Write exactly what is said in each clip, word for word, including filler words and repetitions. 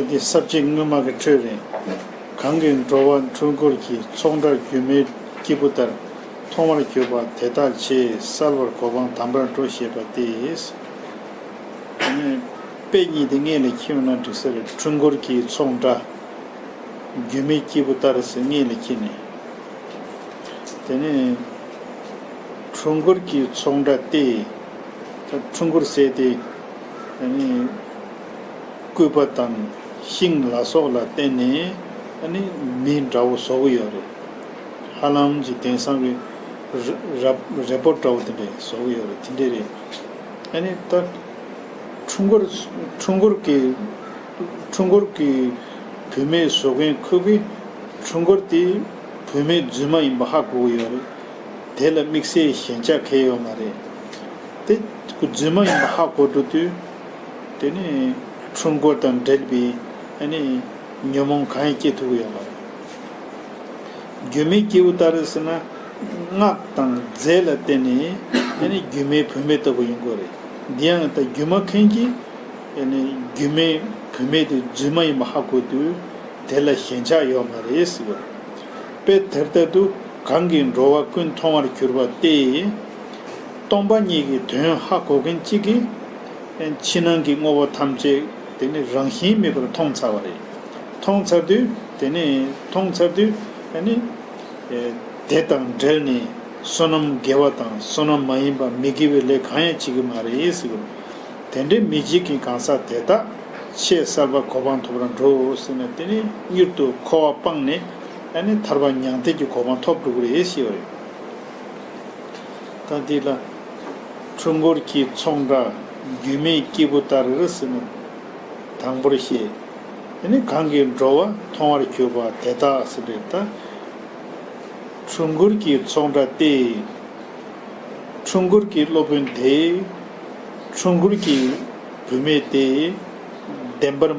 འདི་ས་བཅད་སྔོན་མ་གི་འཕྲོས་རེད། གང་གིས་འགྲོ་བ་འཁྲུལ་འཁོར་གྱི་ཚོགས་འདྲ་སྒྱུ་མའི་སྐྱེས་བུ་ལྟར་མཐོང་བར་གྱུར་པ་དེ་དག་ཆེས་གསལ་བར་གོ་འཕང་དམ་པར་འགྲོ་ཞེས་པ་སྟེ། དེ་ནས་དཔེ་གཉིས་དེ་སྔོན་ལ་ཁྱེར་ཡོང་ན་འགྲིག་ས་རེད། འཁྲུལ་འཁོར་གྱི་ཚོགས་འདྲ། སྒྱུ་མའི་སྐྱེས་བུ་ལྟར་ཟེར་སྔོན་ལ་ཁྱེར་ནས། དེ་ནས་འཁྲུལ་འཁོར་གྱི་ཚོགས་འདྲ་སྟེ། ད་འཁྲུལ་འཁོར་ཟེར་དེ། དེ་ནས་སྐུད་པ་དང་ཤིང་ལ་སོགས་ལ་བརྟེན་ནས་ཨ་ནི་མི་འདྲ་བོ་བཟོ་གི་ཡོད་རེད། ཧ་ལམ་གྱི་དེང་སང་གི་ར་ར་རི་པོ་ཊི་འདྲ་བོ་དེ་འདྲ་བཟོ་གི་ཡོད་རེད། དེ་འདྲ་རེད། ཨ་ནི་ད་འཁྲུལ་འཁོར་འཁྲུལ་འཁོར་གྱི་འཁྲུལ་འཁོར་གྱི་བུད་མེད་བཟོ་མཁན་ཁོ་གིས་འཁྲུལ་འཁོར་དེ་བུད་མེད་རྫུན་མ་ཡིན་པ་ཧ་གོ་གི་ཡོད་རེད། དེ་ལ་དམིགས་བསལ་ཞེན་ཆགས་གང་ཡང་ཡོད་མ་རེད། དེ་ཁོ་རྫུན་མ་ཡིན་པ་ཧ་གོ་འགྲོ་དུས། དེ་ནས་འཁྲུལ་འཁོར་དང་འབྲེལ་བའི་ཨ་ནི་ཉོན་མོངས་གང་ཡང་སྐྱེ་ཐུབ་ཀྱི་ཡོད་མ་རེད། སྒྱུ་མའི་སྐྱེས་བུ་ལྟར་ཟེར་ན། སྔགས་དང་རྫས་ལ་བརྟེན་ནས་ཨ་ནི་སྒྱུ་མའི་བུད་མེད་ལྟ་བུ་ཡིན་དགོས་རེད། འདི་ཡང་ད་སྒྱུ་མ་མཁན་གྱིས་ཨ་ནི་སྒྱུ་མའི་བུད་མེད་དེ་རྫུན་མ་ཡིན་པ་ཧ་གོ་དུས། དེ་ལ་ཞེན་ཆགས་ཡོད་མ་རེད་ཟེར་བ་རེད། དཔེ་དེར་ལྟར་དུ་གང་གིས་འགྲོ་བ་ཀུན་མཐོང་བར་གྱུར་པ་སྟེ། སྟོང་པ་ཉིད་ཀྱི་དོན་ཧ་གོ་མཁན་གཅིག་གིས། ཕྱི་ནང་གི་དངོས་པོ་ཐམས་ཅད་དེ་ནི་རང་བཞིན་མེད་པར་མཐོང་ཚར་བ་རེད། མཐོང་ཚར་དུས་དེ་ནི་མཐོང་ཚར་དུས་ཨ་ནི། དེ་དང་འབྲེལ་ནས་བསོད་ནམས་དགེ་བ་དང་བསོད་ནམས་མ་ཡིན་པ་མི་དགེ་བའི་ལས་གང་ཡང་བྱེད་ཀྱི་མ་རེད་ཟེར་བ། དེ་འདྲའི་མི་བྱེད་ཀྱི་གང་ཟག་དེ་དག་ཆེས་གསལ་བ་གོ་འཕང་ཐོབ་པར་འགྲོ་ཟེར་ན། དེ་ནི་མྱུར་དུ་འཁོར་བ་སྤངས་ནས་ཨ་ནི་ཐར་པ་མྱང་འདས་ཀྱི་གོ་འཕང་ཐོབ་འགྲོ་གི་རེད་ཞེས་པ་རེད། ད་འདི་ལ་འཁྲུལ་འཁོར་གྱི་ཚོགས་འདྲ་སྒྱུ་མའི་སྐྱེས་བུ་ལྟར་ཟེར་ན། དང་པོར་བཤད། དེ་ནི་གང་གིས་འགྲོ་བ་མཐོང་བར་གྱུར་པ་དེ་དག་ཟེར་བས་ད། འཁྲུལ་འཁོར་གྱི་ཚོགས་འདྲ་སྟེ། འཁྲུལ་འཁོར་གྱི་སློབ་དཔོན་དེས་འཁྲུལ་འཁོར་གྱི་བུད་མེད་དེ་བདེན་པར་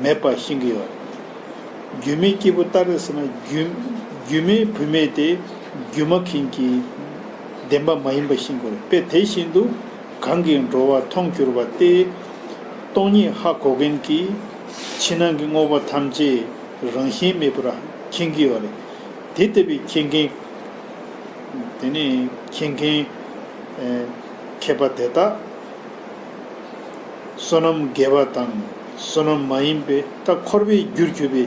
མེད་པ་ཤེས་ཀྱི་ཡོད། སྒྱུ་མའི་སྐྱེས་བུ་ལྟར་ཟེར་ན། སྒྱུ་སྒྱུ་མའི་བུད་མེད་དེ་སྒྱུ་མ་མཁན་གྱིས་བདེན་པ་མ་ཡིན་པ་ཤེས་དགོས་རེད། དཔེ་དེ་བཞིན་དུ་གང་གིས་འགྲོ་བ་མཐོང་གྱུར་པ་སྟེ། སྟོང་ཉིད་ཧ་གོ་མཁན་གྱིས་ཕྱི་ནང་གི་དངོས་པོ་ཐམས་ཅད་རང་བཞིན་མེད་པར་མཁྱེན་གྱི་ཡོད་རེད། དེ་ལྟ་བུའི་མཁྱེན་མཁན། དེ་ནས་མཁྱེན་མཁན། ཨེ། མཁས་པ་དེ་དག་བསོད་ནམས་དགེ་བ་དང་བསོད་ནམས་མ་ཡིན་པའི། ད་འཁོར་བའི་རྒྱུར་གྱུར་པའི།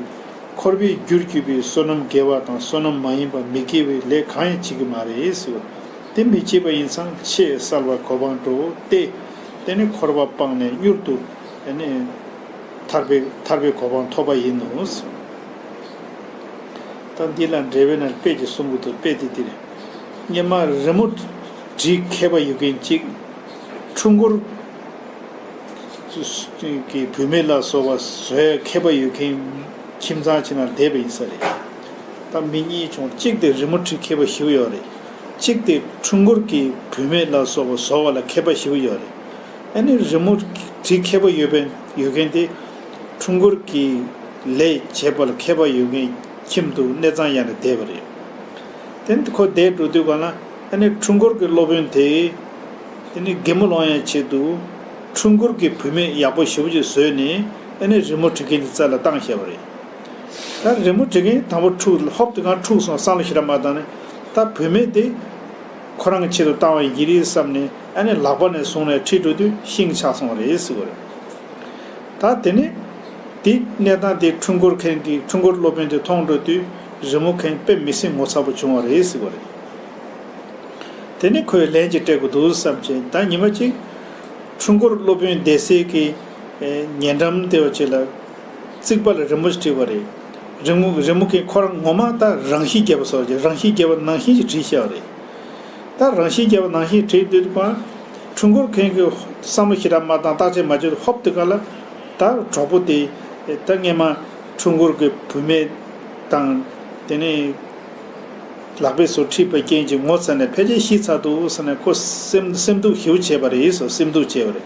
འཁོར་བའི་རྒྱུར་གྱུར་པའི་བསོད་ནམས་དགེ་བ་དང་བསོད་ནམས་མ་ཡིན་པ་མི་དགེ་བའི་ལས་གང་ཡང་བྱེད་ཀྱི་མ་རེད་ཟེར་བ། དེ་མི་བྱེད་པ་ཡིན་ཙང་ཆེས་གསལ་བ་གོ་འཕང་འགྲོ་སྟེ། དེ་ནི་འཁོར་བ་སྤངས་ནས་མྱུར་དུ་དེ་ནི་ཐར་པའི་ཐར་པའི་གོ་འཕང་ཐོབ་པ་ཡིན་ནོ། ད་འདི་ལ་འགྲེལ་པའི་ནང་དཔེ་ཅིག་གསུང་གི་འདུག་དཔེ་དེ་འདི་རེད། སྔོན་མ་རི་མོ་བྲིས་མཁས་པ་ཡོད་མཁན་གཅིག་འཁྲུལ་འཁོར་གྱི་བུད་མེད་ལ་སོགས་པ་བཟོས་མཁས་པ་ཡོད་མཁན་ཁྱིམ་ཚང་ཅིག་ནང་བསྡད་པ་ཡིན་ས་རེད། ད་མི་གཉིས་བྱུང་། གཅིག་དེ་རི་མོ་བྲིས་མཁས་པ་ཞེ་པོ་ཡོད་རེད། གཅིག་དེ་འཁྲུལ་འཁོར་གྱི་བུད་མེད་ལ་སོགས་པ་བཟོ་བ་ལ་མཁས་པ་ཞེ་པོ་ཡོད་རེད། ཨ་ནི་རི་མོ་བྲིས་མཁས་པ་ཡོད་པའི་ཡོད་མཁན་དེ་འཁྲུལ་འཁོར་གྱི་ལས་བྱེད་པ་ལ་མཁས་པ་ཡོད་མཁན་ཁྱིམ་དུ་གནས་ཚང་གཡར་ནས་བསྡད་པ་རེད། དེ་ཁོ་བསྡད་འགྲོ་དུས་གང་ལ་ཨ་ནི་འཁྲུལ་འཁོར་གྱི་སློབ་དཔོན་དེ། དེ་ནི་གད་མོ་སློང་ཡའི་ཆེད་དུ་འཁྲུལ་འཁོར་གྱི་བུད་མེད་ཡག་པོ་ཞེ་པོ་ཅིག་བཟོས་ནས་ཨ་ནི་རི་མོ་བྲིས་མཁན་གྱི་རྩ་ལ་བཏང་བཞག་པ་རེད། ད་རི་མོ་བྲིས་མཁན་དང་པོ་འཁྲུགས། ཧོབ་དེ་གང་འཁྲུགས་སོང་། བསམ་བློ་ཞེ་དྲག་མ་བཏང་ནས། ད་བུད་མེད་དེ་ཁོ་རང་གི་ཆེད་དུ་བཏང་བ་ཡིན་གྱི་རེད་བསམ་ནས་ཨ་ནི་ལག་པ་ནས་བཟུང་ནས་ཁྲིད་འགྲོ་དུས་ཤིང་ཆག་སོང་བ་རེད་ཟེར་བ་རེད། ད་དེ་ནས་དེ་གནས་སྟངས་དེ་འཁྲུལ་འཁོར་མཁན་གྱི་འཁྲུལ་འཁོར་སློབ་དཔོན་དེ་མཐོང་འགྲོ་དུས་རི་མོ་མཁན་དཔེ་མི་སྲིད་ངོ་མཚར་པོ་བྱུང་བ་རེད་ཟེར་བ་རེད། དེ་ནས་ཁོས་ལན་ཅིག་སྤྲད་དགོས་འདུག་བསམ་བྱས། ད་ཉི་མ་གཅིག་འཁྲུལ་འཁོར་སློབ་དཔོན་སྡེ་སྲིད་ཀྱི་ཉེ་འགྲམ་དེ་བ་ཅིག་ལ་རྩིག་པ་ལ་རི་མོ་ཞིག་བྲིས་པ་རེད། རི་མོ་རི་མོ་མཁན་ཁོ་རང་ངོ་མ་ད་རང་ཤི་རྒྱབ་པ་སོགས་ཀྱི་རང་ཤི་རྒྱབ་པ་ནང་བཞིན་ཞིག་བྲིས་བཞག་པ་རེད། ད་རང་ཤི་རྒྱབ་པ་ནང་བཞིན་བྲིས་དུས་ཀ་འཁྲུལ་འཁོར་མཁན་གྱིས་བསམ་བློ་ཞེ་དྲག་མ་བཏང་། བརྟག་དཔྱད་མ་བྱས། ཧོབ་དེ་ག་ལ་ད་གྲོགས་པོ་དེ་ད་སྔས་མ་འཁྲུལ་འཁོར་གྱི་བུད་མེད་དང་དེ་ནས་ལག་པས་སོ་ཁྲིད་པའི་རྐྱེན་གྱིས་ངོ་ཚ་ནས་ཕལ་ཆེར་ཤི་ཚར་འདུག་ཟེར་ནས་ཁོ་སེམས་སེམས་སྡུག་ཞེ་པོ་བྱས་པ་རེད་ཟེར། སེམས་སྡུག་བྱས་པ་རེད།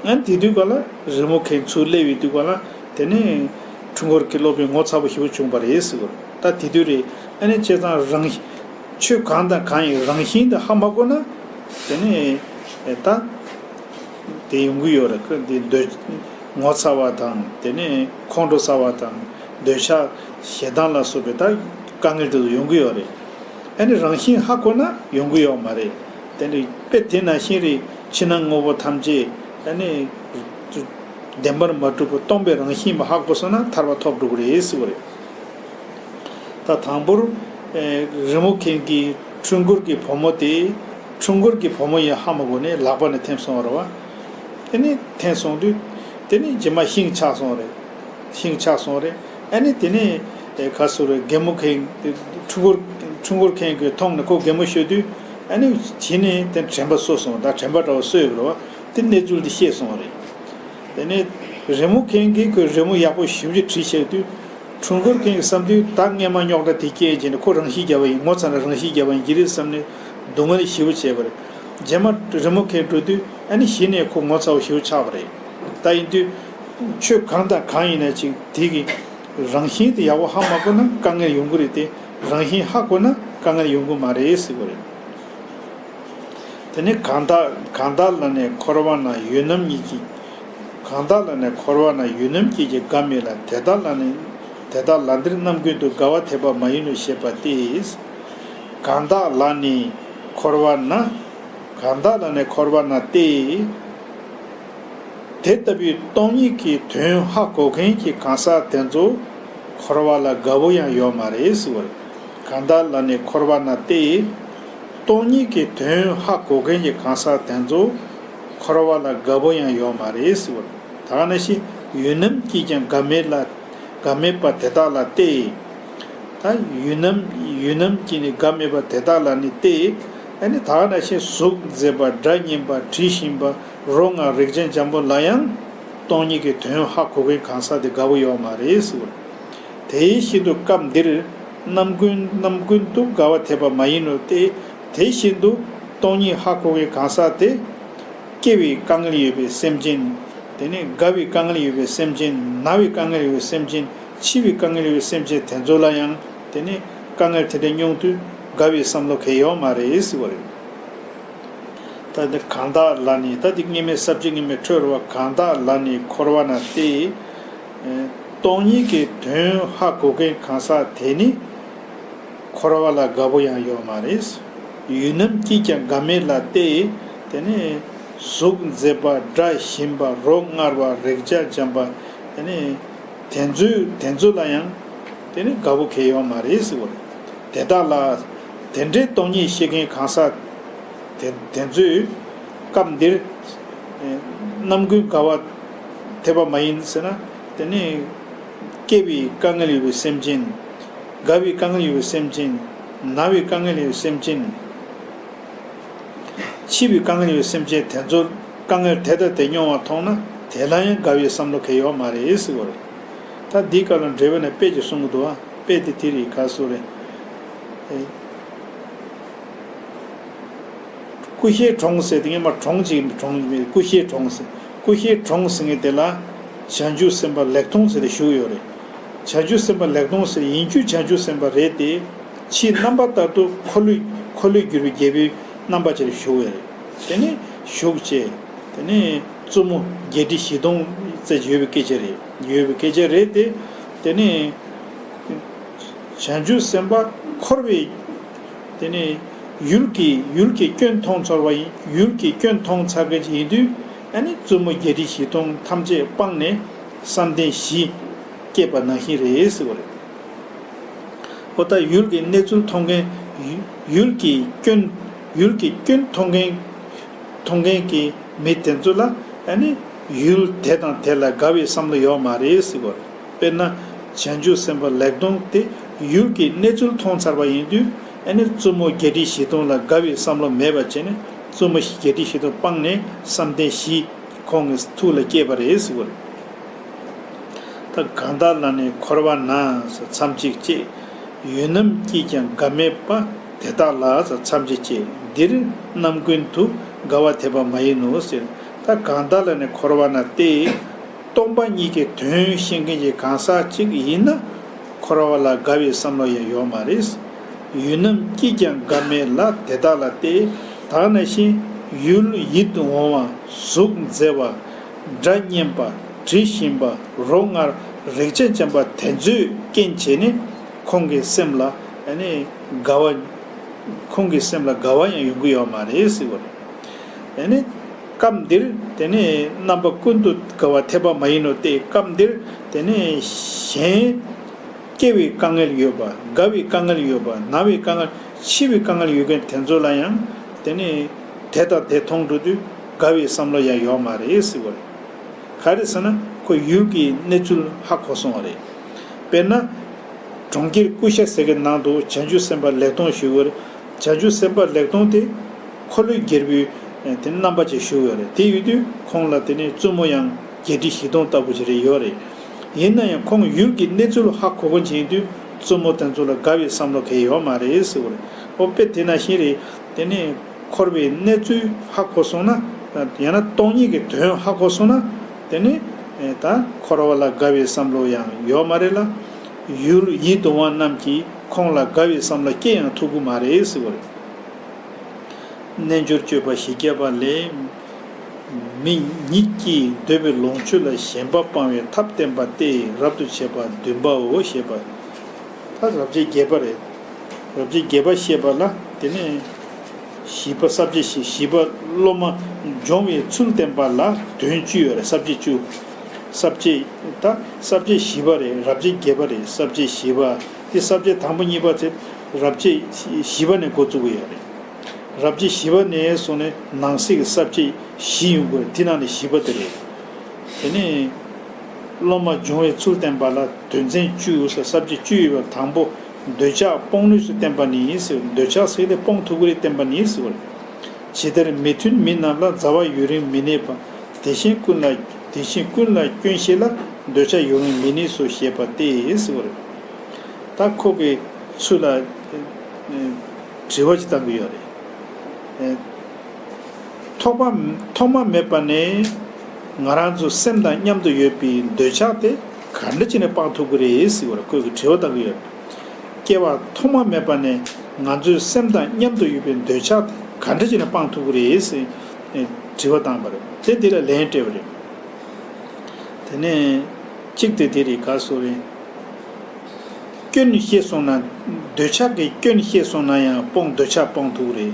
ཨ་ནི་དེ་དུས་ག་ལ་རི་མོ་མཁན་ཚུར་སླེབས་ཡོང་དུས་ག་ལ་དེ་ནས་འཁྲུལ་འཁོར་གྱི་སློབ་དཔོན་ངོ་ཚ་པོ་ཞེ་པོ་བྱུང་བ་རེད་ཟེར་གོ། ད་དེ་དུས་རེད། ཨ་ནི་བྱས་ཙང་རང་ཆོས་གང་དང་གང་ཡིན་རང་བཞིན་དེ་ཧ་མ་གོ་ན་དེ་ནས་ད་དེ་ཡོང་གི་ཡོད་རེད། ཁོ་འདི་འདོད། ངོ་ཚ་བ་དང་དེ་ནས་ཁོང་ཁྲོ་ཟ་བ་དང་འདོད་ཆགས་ཞེ་སྡང་ལ་སོགས་པའི་ད་དཀའ་ངལ་དེ་ཚོ་ཡོང་གི་ཡོད་རེད། ཨ་ནི་རང་བཞིན་ཧ་གོ་ན་ཡོང་གི་ཡོད་མ་རེད། དེ་ནི་དཔེ་དེ་ནང་བཞིན་རེད། ཕྱི་ནང་དངོས་པོ་ཐམས་ཅད་ཨ་ནི་བདེན་པར་མ་གྲུབ་པ་སྟོང་པའི་རང་བཞིན་པ་ཧ་གོ་སོང་ན་ཐར་པ་ཐོབ་འགྲོ་གི་རེད་ཟེར་བ་རེད། ད་དང་པོར་ཨེ་རི་མོ་མཁན་གྱི་འཕྲུལ་འཁོར་གྱི་བུ་མོ་དེ། འཕྲུལ་འཁོར་གྱི་བུ་མོ་ཡང་ཧ་མ་གོ་ནས་ལག་པ་ནས་འཐེན་སོང་བ་རེད་བ། དེ་ནས་འཐེན་སོང་དུས་དེ་ནས་རྗེས་མ་ཤིང་ཆག་སོང་རེད། ཤིང་ཆག་སོང་རེད། ཨ་ནི་དེ་ནས་ཨེ་ག་སུ་རེད། རྒན་མོ་མཁན་འཕྲུལ་འཁོར་འཕྲུལ་འཁོར་མཁན་གྱིས་མཐོང་ནས་ཁོ་རྒན་མོ་ཤོད་དུས་ཨ་ནི་གཞི་ནས་དེ་དྲན་པ་གསོ་སོང་། ད་དྲན་པ་འདྲ་བ་གསོས་ཡོད་རེད་བ། དེ་གནས་ཚུལ་དེ་ཤེས་སོང་བ་རེད། དེ་ནས་རི་མོ་མཁན་གྱིས་ཁོས་རི་མོ་ཡག་པོ་ཞེ་པོ་ཅིག་བྲིས་བཞག་དུས། འཕྲུལ་འཁོར་མཁན་གྱིས་བསམ་དུས་ད་སྔས་མ་རྙོག་དྲ་དེ་སྐྱེལ་བྱས་ནས་ཁོ་རང་ཤི་བརྒྱབ་པ་ཡིན། ངོ་ཚ་ན་རང་ཤི་བརྒྱབ་པ་ཡིན་གྱི་རེད་བསམ་ནས་སྡུག་བསྔལ་ཞེ་པོ་བྱས་པ་རེད། རྗེས་མ་རི་མོ་མཁན་འགྲོ་དུས་ཨ་ནི་གཞི་ནས་ཁོ་ངོ་ཚ་བ་ཞེ་པོ་ཆགས་པ་རེད། ད་ཡིན་དུས་ཆོས་གང་དང་གང་ཡིན་ན་ཅིག་དེ་གི་རང་བཞིན་དེ་ཡག་པོ་ཧ་མ་གོ་ན་དཀའ་ངལ་ཡོང་གི་རེད་དེ། རང་བཞིན་ཧ་གོ་ན་དཀའ་ངལ་ཡོང་གི་མ་རེད་ཟེར་བ་རེད། དེ་ནས་གང་དག་གང་དག་ལ་ནི་འཁོར་བ་ན་ཡུལ་རྣམ་གཉིས་ཀྱི། གང་དག་ལ་ནི་འཁོར་བ་ན་ཡུལ་རྣམ་གཉིས་ཀྱི་དགའ་མེད་ལ། དེ་དག་ལ་ནི་དེ་དག་ལ་འདིར་རྣམ་ཀུན་ཏུ་དགའ་བ་དད་པ་མ་ཡིན་ནོ་ཞེས་པ་སྟེ། གང་དག་ལ་ནི་འཁོར་བ་ན། གང་དག་ལ་ནི་འཁོར་བ་ན་སྟེ། དེ་ལྟ་བུའི་སྟོང་ཉིད་ཀྱི་དོན་ཧ་གོ་མཁན་གྱི་གང་ཟག་དེ་ཚོ་འཁོར་བ་ལ་དགའ་བོ་ཡང་ཡོད་མ་རེད་ཟེར་བ་རེད། གང་དག་ལ་ནི་འཁོར་བ་ན་སྟེ། སྟོང་ཉིད་ཀྱི་དོན་ཧ་གོ་མཁན་གྱི་གང་ཟག་དེ་ཚོ་འཁོར་བ་ལ་དགའ་བོ་ཡང་ཡོད་མ་རེད་ཟེར་བ་རེད། ད་ག་ནང་བཞིན་ཡུལ་རྣམ་གཉིས་ཀྱང་དགའ་མེད་ལ། དགའ་མེད་པ་དེ་དག་ལ་སྟེ། ད་ཡུལ་རྣམ་ཡུལ་རྣམ་གཉིས་ནི་དགའ་མེད་པ་དེ་དག་ལ་ནི་སྟེ། ཨ་ནི་ད་ག་ནང་བཞིན་གཟུགས་མཛེས་པ། སྒྲ་སྙན་པ། དྲི་ཞིམ་པ། རོ་མངར། རེག་བྱ་འཇམ་པོ་ལ་ཡང་སྟོང་ཉིད་ཀྱི་དོན་ཧ་གོ་མཁན་གང་ཟག་དེ་དགའ་བོ་ཡོད་མ་རེད་ཟེར་བ། དེ་བཞིན་དུ་སྐབས་འདིར་རྣམ་ཀུན་རྣམ་ཀུན་ཏུ་དགའ་བ་དད་པ་མ་ཡིན་ནོ་སྟེ། དེ་བཞིན་དུ་སྟོང་ཉིད་ཧ་གོ་མཁན་གང་ཟག་དེ། སྐྱེ་བའི་དཀའ་ངལ་ཡོད་པའི་སེམས་ཅན། དེ་ནས་རྒ་བའི་དཀའ་ངལ་ཡོད་པའི་སེམས་ཅན། ན་བའི་དཀའ་ངལ་ཡོད་པའི་སེམས་ཅན། འཆི་བའི་དཀའ་ངལ་ཡོད་པའི་སེམས་ཅན་དེ་ཚོ་ལ་ཡང་དེ་ནས་དཀའ་ངལ་དེ་འདྲ་མྱོང་དུས་དགའ་བའི་བསམ་བློ་གང་ཡང་ཡོད་མ་རེད་ཟེར་བ་རེད། ད་འདི་གང་དག་ལ་ནི། ད་འདི་སྔོན་མའི་ས་བཅད་སྔོན་མའི་འཕྲོས་རེད་བ། གང་དག་ལ་ནི་འཁོར་བ་ན་སྟེ། སྟོང་ཉིད་ཀྱི་དོན་ཧ་གོ་མཁན་གང་ཟག་དེ་ནི། འཁོར་བ་ལ་དགའ་བོ་ཡང་ཡོད་མ་རེད། ཡུལ་རྣམ་གཉིས་ཀྱང་དགའ་མེད་ལ་སྟེ། དེ་ནི་གཟུགས་མཛེས་པ། སྒྲ་ཞིམ་པ། རོ་མངར་བ། རེག་བྱ་འཇམ་པ། དེ་ནི་དེ་ཚོའི་དེ་ཚོ་ལ་ཡང་དེ་ནི་དགའ་བོ་གང་ཡང་ཡོད་མ་རེད་ཟེར་བ་རེད། དེ་དག་ལ། དེ་འདྲའི་སྟོང་ཉིད་ཤེས་མཁན་གང་ཟག་དེ་དེ་ཚོས་སྐབས་འདིར་རྣམ་ཀུན་དགའ་བ་དད་པ་མ་ཡིན་ཟེར་ན། དེ་ནི་སྐྱེ་བའི་དཀའ་ངལ་ཡོད་པའི་སེམས་ཅན། རྒ་བའི་དཀའ་ངལ་ཡོད་པའི་སེམས་ཅན། ན་བའི་དཀའ་ངལ་ཡོད་པའི་སེམས་ཅན། འཆི་བའི་དཀའ་ངལ་ཡོད་པའི་སེམས་ཅན་དེ་ཚོར་དཀའ་ངལ་དེ་ལྟར་དེ་མྱོང་བ་མཐོང་ན་དེ་ལ་ཡང་དགའ་བའི་བསམ་བློ་གང་ཡང་ཡོད་མ་རེད་ཟེར་བ་རེད། ད་འདིའི་སྐབས་ལ་འགྲེལ་པ་ནས་དཔེ་ཅིག་གསུང་གི་འདུག་བ། དཔེ་དེ་དེ་རེད། ག་སུ་རེད། ཨེ། ཀུ་ཤའི་གྲོང་ཟེར་དེ་སྔོན་མ་གྲོང་ཅིག་གྲོང་ཀུ་ཤའི་གྲོང་ཟེར། ཀུ་ཤའི་གྲོང་ཟེར་མཁན་དེ་ལ་བྱང་ཆུབ་སེམས་དཔའ་ལེགས་མཐོང་ཟེར་ཏེ་བཞུགས་ཡོད་རེད། བྱང་ཆུབ་སེམས་དཔའ་ལེགས་མཐོང་ཟེར་ཡིན་རྒྱུ་བྱང་ཆུབ་སེམས་དཔའ་རེད་དེ། ཕྱིའི་རྣམ་པ་ལྟར་དུ་འཁོར་ལོས་འཁོར་ལོས་སྒྱུར་བའི་རྒྱལ་པོའི་རྣམ་པ་ཅིག་ལ་བཞུགས་ཡོད་རེད། དེ་ནས་བཞུགས་བྱས། དེ་ནས་བཙུན་མོ་བརྒྱད་ཁྲི་བཞི་སྟོང་ཙམ་ཡོད་པའི་སྐད་ཆ་རེད། ཡོད་པའི་སྐད་ཆ་རེད་དེ། དེ་ནས་བྱང་ཆུབ་སེམས་དཔའ་འཁོར་བའི། དེ་ནས་ཡུལ་གྱི་ཡུལ་གྱི་སྐྱོན་མཐོང་ཚར་བ་ཡིན། ཡུལ་གྱི་སྐྱོན་མཐོང་ཚར་མཁན་ཅིག་ཡིན་དུས། ཨ་ནི་བཙུན་མོ་བརྒྱད་ཁྲི་བཞི་སྟོང་ཐམས་ཅད་སྤངས་ནས་བསམ་གཏན་བཞི་སྐྱེས་པ་ནང་བཞིན་རེད་ཟེར་བ་རེད། འོ་ད་ཡུལ་གྱི་གནས་ཚུལ་མཐོང་མཁན། ཡུ་ཡུལ་གྱི་སྐྱོན། ཡུལ་གྱི་སྐྱོན་མཐོང་མཁན། མཐོང་མཁན་གྱི་མི་དེ་ཚོ་ལ་ཨ་ནི་ཡུལ་དེ་དང་དེ་ལ་དགའ་བའི་བསམ་བློ་ཡོད་མ་རེད་ཟེར་བ་རེད། དཔེར་ན་བྱང་ཆུབ་སེམས་དཔའ་ལེགས་མཐོང་དེ་ཡུལ་གྱི་གནས་ཚུལ་མཐོང་ཚར་བ་ཡིན་དུས། ཨ་ནི་བཙུན་མོ་བརྒྱད་ཁྲི་བཞི་སྟོང་ལ་དགའ་བའི་བསམ་བློ་མེད་པ་བྱས་ནས། བཙུན་མོ་བརྒྱད་ཁྲི་བཞི་སྟོང་སྤངས་ནས་བསམ་གཏན་བཞི་ཁོང་གི་ཐུགས་ལ་སྐྱེས་པ་རེད་ཟེར་བ་རེད། ད་གང་དག་ལ་ནི་འཁོར་བ་ན་མཚམས་གཅིག་ཅེས། ཡུལ་རྣམ་གཉིས་ཀྱང་དགའ་མེད་པ། དེ་དག་ལ་མཚམས་གཅིག་ཅེས། འདིར་རྣམ་ཀུན་ཏུ་དགའ་བ་དད་པ་མ་ཡིན་ནོ་ཟེར། ད་གང་དག་ལ་ནི་འཁོར་བ་ན་སྟེ། སྟོང་པ་ཉིད་ཀྱི་དོན་ཤེས་མཁན་གྱི་གང་ཟག་ཅིག་ཡིན་ན། འཁོར་བ་ལ་དགའ་བའི་བསམ་བློ་ཡང་ཡོད་མ་རེད། ཡུལ་རྣམ་གཉིས་ཀྱང་དགའ་མེད་ལ། དེ་དག་ལ་སྟེ། ད་ག་ནང་བཞིན་ཡུལ་ཡིད་དུ་འོང་བ། གཟུགས་མཛེས་པ། སྒྲ་སྙན་པ། འདྲི་བཞིན་པ་རོ་མངར་རེག་བྱ་ཅན་པ་དེ་ཚོའི་རྐྱེན་བྱས་ནས་ཁོང་གི་སེམས་ལ་ཨ་ནི་དགའ་བ། ཁོང་གི་སེམས་ལ་དགའ་བ་ཡང་ཡོང་གི་ཡོད་མ་རེད་ཟེར་བ་རེད། ཨ་ནི་སྐབས་འདིར་དེ་ནི་རྣམ་པ་ཀུན་ཏུ་དགའ་བ་འཐད་པ་མ་ཡིན་ནོ་སྟེ། སྐབས་འདིར་དེ་ནི་གཞན། སྐྱེ་བའི་དཀའ་ངལ་ཡོད་པ། རྒ་བའི་དཀའ་ངལ་ཡོད་པ། ན་བའི་དཀའ་ངལ། འཆི་བའི་དཀའ་ངལ་ཡོད་མཁན་དེ་ཚོ་ལ་ཡང་དེ་ནི་དེ་དང་དེ་མཐོང་འགྲོ་དུས་དགའ་བའི་བསམ་བློ་ཡང་ཡོད་མ་རེད་ཟེར་བ་རེད། ག་རེ་ཟེར་ན་ཁོ་ཡུལ་གྱི་གནས་ཚུལ་ཧ་གོ་སོང་བ་རེད། དཔེར་ན། གྲོང་ཁྱེར་ཀུ་ཤ་ཟེར་གྱི་ནང་དུ་བྱང་ཆུབ་སེམས་དཔའ་ལེགས་མཐོང་ཞུ་བར། བྱང་ཆུབ་སེམས་དཔའ་ལེགས་མཐོང་དེ་འཁོར་ལོས་སྒྱུར་བའི་དེ་རྣམ་པ་ཅིག་ཞུ་བར་རེད། དེ་ཡོད་དུས་ཁོང་ལ་དེ་ནི་བཙུན་མོ་ཡང་བརྒྱད་ཁྲི་བཞི་སྟོང་ལྟ་བུ་ཅིག་རེ་ཡོད་རེད། ཡིན་ན་ཡང་ཁོང་ཡུལ་གྱི་གནས་ཚུལ་ཧ་གོ་གོ་བྱེད་དུས་བཙུན་མོ་དེ་ཚོ་ལ་དགའ་བའི་བསམ་བློ་གང་ཡང་ཡོད་མ་རེད་ཟེར་བ་རེད། ཨོ་དཔེ་དེ་ནང་བཞིན་རེད། དེ་ནི་འཁོར་བའི་གནས་ཚུལ་ཧ་གོ་སོང་ན། ཡང་ན་སྟོང་ཉིད་ཀྱི་དོན་ཧ་གོ་སོང་ན། དེ་ནི་ད་འཁོར་བ་ལ་དགའ་བའི་བསམ་བློ་ཡང་ཡོད་མ་རེད་ལ། ཡུལ་ཡིད་དུ་འོང་བ་རྣམས་ཀྱིས་ཁོང་ལ་དགའ་བའི་བསམ་བློ་སྐྱེ་ཡང་ཐུབ་ཀྱི་མ་རེད་ཟེར་བ་རེད། རྣལ་འབྱོར་སྤྱོད་པ་བཞི་བརྒྱ་པ་ལས། མི་ཉིད་ཀྱིས་འདོད་པའི་ལོངས་སྤྱོད་ལ་ཞེན་པ་སྤང་བའི་ཐབས་བསྟན་པ་སྟེ་རབ་ཏུ་བྱེད་པ་བདུན་པའོ་ཞེས་པ། ད་རབ་བྱེད་བརྒྱད་པ་རེད། རབ་བྱེད་བརྒྱད་པ་བཤད་པ་ལ་དེ་ནས་བཞི་པ་ས་བཅད་བཞི། བཞི་པ་སློབ་མ་སྦྱོང་བའི་ཚུལ་བསྟན་པ་ལ་དོན་བཅུ་ཡོད་རེད། ས་བཅད་བཅུ། ས་བཅད་ད་ས་བཅད་བཞི་པ་རེད། རབ་བྱེད་བརྒྱད་པ་རེད། ས་བཅད་བཞི་པ་དེ་ས་བཅད་དང་པོ་གཉིས་པ་དེ་རབ་བྱེད་བཞི་པ་ནས་འགོ་བཙུགས་ཀྱི་ཡོད་རེད། རབ་བྱེད་བཞི་པ་ནས་བཟུང་ནས་ནང་གསེས་ཀྱི་ས་བཅད་བཞི་ཡོང་གི་ཡོད་རེད། དེ་ནང་ནས་བཞི་པ་དེ་རེད། དེ་ནས་སློབ་མ་སྦྱོང་བའི་ཚུལ་བསྟན་པ་ལ་དོན་ཚན་བཅུ་ཟེར་ས་བཅད་བཅུ་ཡོད་པའི་དང་པོ། འདོད་ཆགས་སྤོང་ནུས་སུ་བསྟན་པ་ནི་ཟེར། འདོད་ཆགས་ཟེར་དེ་སྤོང་ཐུབ་ཀྱི་རེད་བསྟན་པ་ནི་ཟེར་བ་རེད། ཇི་ལྟར་མི་མཐུན་མི་རྣམས་ལ་མཛའ་བ་ཡུན་རིང་མི་གནས་པ། དེ་བཞིན་ཀུན་ལ་དེ་བཞིན་ཀུན་ལ་སྐྱོན་ཤེས་ལ་འདོད་ཆགས་ཡུན་རིང་མི་གནས་སོ་ཞེས་པ་སྟེ་ཟེར་བ་རེད། ད་ཁོ་གི་ཚུལ་ལ་དྲི་བ་ཅིག་བཏང་གི་ཡོད་རེད། ཐོག་མ་ཐོག་མ་མེད་པ་ནས་ང་རང་ཚོ་སེམས་དང་མཉམ་དུ་ཡོད་པའི་འདོད་ཆགས་དེ་ག་འདྲ་བྱས་ནས་སྤང་ཐུབ་ཀྱི་རེད་ཟེར་བ་ལ་ཁོས་ཀྱི་དྲི་བ་བཏང་གི་ཡོད། སྐྱེ་བ་ཐོག་མ་མེད་པ་ནས་ང་ཚོའི་སེམས་དང་མཉམ་དུ་ཡོད་པའི་འདོད་ཆགས་དེ་ག་འདྲ་བྱས་ནས་སྤང་ཐུབ་ཀྱི་རེད་ཟེར་དྲི་བ་བཏང་བ་རེད། དེ་འདི་ལ་ལན་སྤྲད་པ་རེད། དེ་ནས་གཅིག་དེ་དེ་རེད། ག་སོ་རེད། སྐྱོན་ཤེས་སོང་ན། འདོད་ཆགས་ཀྱི་སྐྱོན་ཤེས་སོང་ན་ཡང་སྤོང་། འདོད་ཆགས་སྤོང་ཐུབ་རེད།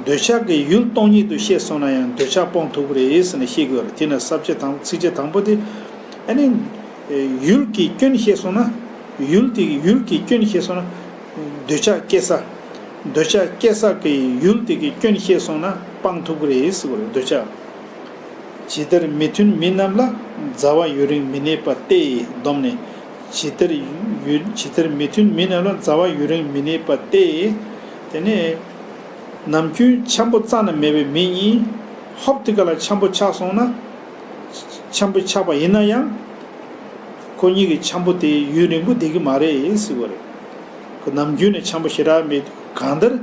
འདོད་ཆགས་ཀྱི་ཡུལ་སྟོང་ཉིད་དུ་ཤེས་སོང་ན་ཡང་འདོད་ཆགས་སྤོང་ཐུབ་རེད་ཟེར་ནས་བཤད་དགོས་རེད། དེ་ནས་ས་བཅད་དང་ཚིགས་བཅད་དང་པོ་དེ། ཨ་ནི། ཡུལ་གྱི་སྐྱོན་ཤེས་སོང་ན། ཡུལ་དེ་ཡུལ་གྱི་སྐྱོན་ཤེས་སོང་ན། འདོད་ཆགས་སྐྱེ་ས། འདོད་ཆགས་སྐྱེ་ས་ཀྱི་ཡུལ་དེ་གི་སྐྱོན་ཤེས་སོང་ན་སྤང་ཐུབ་ཀྱི་རེད་ཟེར་བ་རེད། འདོད་ཆགས། ཇི་ལྟར་མི་མཐུན་མི་རྣམས་ལ་མཛའ་བ་ཡུན་རིང་མི་གནས་པ་སྟེ། སྡོམ་ནི། ཇི་ལྟར་ཡུན་ཇི་ལྟར་མི་མཐུན་མི་རྣམས་ལ་མཛའ་བ་ཡུན་རིང་མི་གནས་པ་སྟེ། དེ་ནས་ནམ་རྒྱུན་འཆམ་པོ་རྩ་ནས་མེད་པའི་མི་གཉིས་ཧོབ་ཏེ་ག་ལ་འཆམ་པོ་ཆགས་སོང་ན། འཆམ་པོ་ཆགས་པ་ཡིན་ན་ཡང་། ཁོ་གཉིས་ཀྱི་འཆམ་པོ་དེ་ཡུན་རིང་པོ་བསྡད་ཀྱི་མ་རེད་ཟེར་བ་རེད། ཁོ་ནམ་རྒྱུན་ནས་འཆམ་པོ་ཞེ་དྲག་མེད་དུས་གང་ལྟར་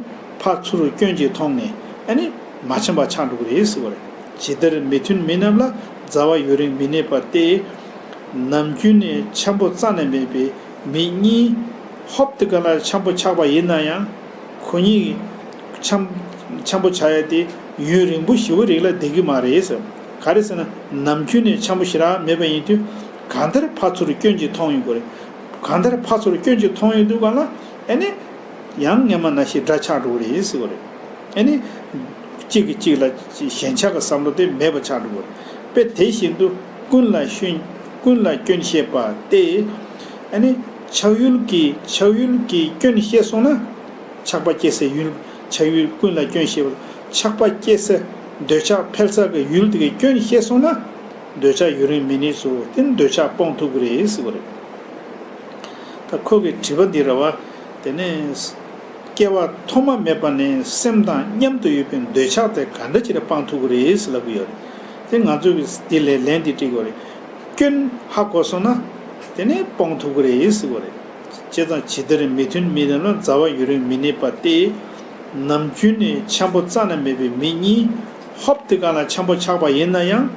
ཕར་ཚུར་སྐྱོན་ཅིག་མཐོང་ནས་ཨ་ནི་མ་འཆམ་པ་ཆགས་འགྲོ་གི་རེད་ཟེར་བ་རེད། ཇི་ལྟར་མི་མཐུན་མི་རྣམས་ལ་མཛའ་བ་ཡུན་རིང་མི་གནས་པ་སྟེ། ནམ་རྒྱུན་ནས་འཆམ་པོ་རྩ་ནས་མེད་པའི་མི་གཉིས་ཧོབ་ཏེ་ག་ལ་འཆམ་པོ་ཆགས་པ་ཡིན་ན་ཡང་། ཁོ་གཉིས་འཆམ་འཆམ་པོ་ཆགས་ཡ་དེ་ཡུན་རིང་པོ་ཞེ་པོ་རིང་ལ་བསྡད་ཀྱི་མ་རེད་ཟེར། ག་རེ་ཟེར་ན་ནམ་རྒྱུན་ནས་འཆམ་པོ་ཞེ་དྲག་མེད་པ་ཡིན་དུས་གང་ལྟར་ཕར་ཚུར་སྐྱོན་ཅིག་མཐོང་ཡོང་གི་རེད། གང་ལྟར་ཕར་ཚུར་སྐྱོན་ཅིག་མཐོང་ཡོང་དུས་ག་ལ་ཨ་ནི་ཡང་སྔན་མ་ནང་བཞིན་འདྲ་ཆགས་འགྲོ་གི་རེད་ཟེར་བ་རེད། ཨ་ནི་གཅིག་གིས་གཅིག་ལ་ཞེན་ཆགས་ཀྱི་བསམ་བློ་དེ་མེད་པ་ཆགས་འགྲོ་གི་རེད། དཔེ་དེ་བཞིན་དུ་ཀུན་ལ་སྐྱོན་ཀུན་ལ་སྐྱོན་ཤེས་པ་སྟེ། ཨ་ནི་ཆགས་ཡུལ་གྱི་ཆགས་ཡུལ་གྱི་སྐྱོན་ཤེས་སོང་ན། ཆགས་པ་སྐྱེ་སའི་ཡུལ། ཆགས་ཡུལ་ཀུན་ལ་སྐྱོན་ཤེས་པ། ཆགས་པ་སྐྱེ་ས། འདོད་ཆགས་འཕེལ་ས་གི་ཡུལ་དེ་གའི་སྐྱོན་ཤེས་སོང་ན། འདོད་ཆགས་ཡུན་རིང་མི་གནས་སོ། དེ་ནི་འདོད་ཆགས་སྤོང་ཐུབ་ཀྱི་རེད་ཟེར་བ་རེད། ད་ཁོ་གི་དྲི་བ་འདི་རེད་བ། དེ་ནས་སྐྱེ་བ་ཐོག་མ་མེད་པ་ནས་སེམས་དང་མཉམ་དུ་ཡོད་པའི་འདོད་ཆགས་དེ་ག་འདྲ་ཅིག་ལ་སྤང་ཐུབ་ཀྱི་རེད་ཟེར་ལབ་ཀྱི་ཡོད་རེད། དེ་ང་ཚོས་འདི་ལས་ལན་འདི་སྤྲད་ཀྱི་ཡོད་རེད། སྐྱོན་ཧ་གོ་སོང་ན་དེ་ནས་སྤོང་ཐུབ་ཀྱི་རེད་ཟེར་བ་རེད། བྱས་ཙང་ཇི་ལྟར་མི་མཐུན་མི་རྣམས་ལ་མཛའ་བ་ཡུན་རིང་མི་གནས་པ་སྟེ། ནམ་རྒྱུན་ནས་འཆམ་པོ་རྩ་ནས་མེད་པའི་མི་གཉིས་ཧོབ་ཏེ་ག་ལ་འཆམ་པོ་ཆགས་པ་ཡིན་ན་ཡང་།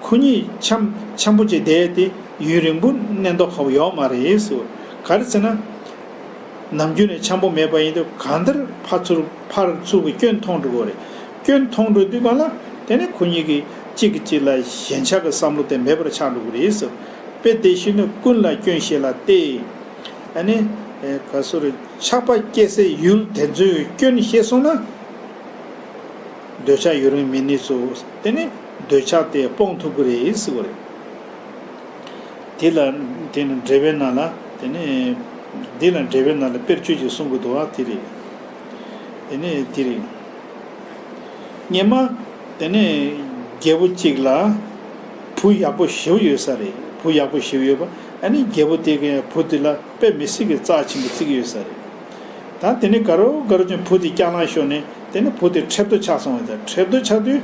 ཁོ་གཉིས་འཆམ་འཆམ་པོ་བྱས་བསྡད་དེ་ཡུན་རིང་པོ་གནས་མདོག་ཁ་པོ་ཡོད་མ་རེད་ཟེར། ག་རེ་ཟེར་ན། ནམ་རྒྱུན་ནས་འཆམ་པོ་མེད་པ་ཡིན་དུས་གང་ལྟར་ཕར་ཚུར་ཕར་ཚུར་གྱི་སྐྱོན་མཐོང་འགྲོ་གི་རེད། སྐྱོན་མཐོང་འགྲོ་དུས་ག་ལ་དེ་ནས་ཁོ་གཉིས་ཀྱི་ གཅིག་གིས་གཅིག་ལ་ཞེན་ཆགས་ཀྱི་བསམ་བློ་དེ་མེད་པར་ཆགས་འགྲོ་གི་རེད་ཟེར། དཔེ་དེ་བཞིན་དུ་ཀུན་ལ་སྐྱོན་ཞེས་ལ་སྟེ། ཨ་ནི། ཨེ། ག་སོ་རེ། ཆགས་པ་སྐྱེ་སའི་ཡུལ་དེ་ཚོའི་སྐྱོན་ཤེས་སོང་ན། འདོད་ཆགས་ཡུལ་རིང་མི་གནས་སོ། དེ་ནི་འདོད་ཆགས་དེ་སྤོང་ཐུབ་ཀྱི་རེད་ཟེར་བ་རེད། དེ་ལ་དེ་ནི་འགྲེལ་པའི་ནང་ལ་དེ་ནི་འདི་ལ་འགྲེལ་པའི་ནང་ལ་དཔེར་བརྗོད་ཅིག་གསུང་གི་འདུག་བ། དེ་རེད། དེ་ནི་དེ་རེད། སྔོན་མ་དེ་ནི་རྒྱལ་པོ་གཅིག་ལ་བུ་ཡག་པོ་ཞེ་པོ་ཡོད་ས་རེད། བུ་ཡག་པོ་ཞེ་པོ་ཡོད་པ། ཨ་ནི་རྒྱལ་པོ་དེ་གའི་བུ་དེ་ལ་དཔེ་མི་སྲིད་ཀྱི་རྩ་ཆེན་པོ་བརྩི་གི་ཡོད་ས་རེད། ད་དེ་ནི་ག་རོ་ག་རོ་ཅན་བུ་དེ་སྐྱག་ལང་ཤོར་ནས་དེ་ནི་བུ་དེ་ཁྲེབ་ཏོ་ཆགས་སོང་བ། དེ་ཁྲེབ་ཏོ་ཆགས་དུས་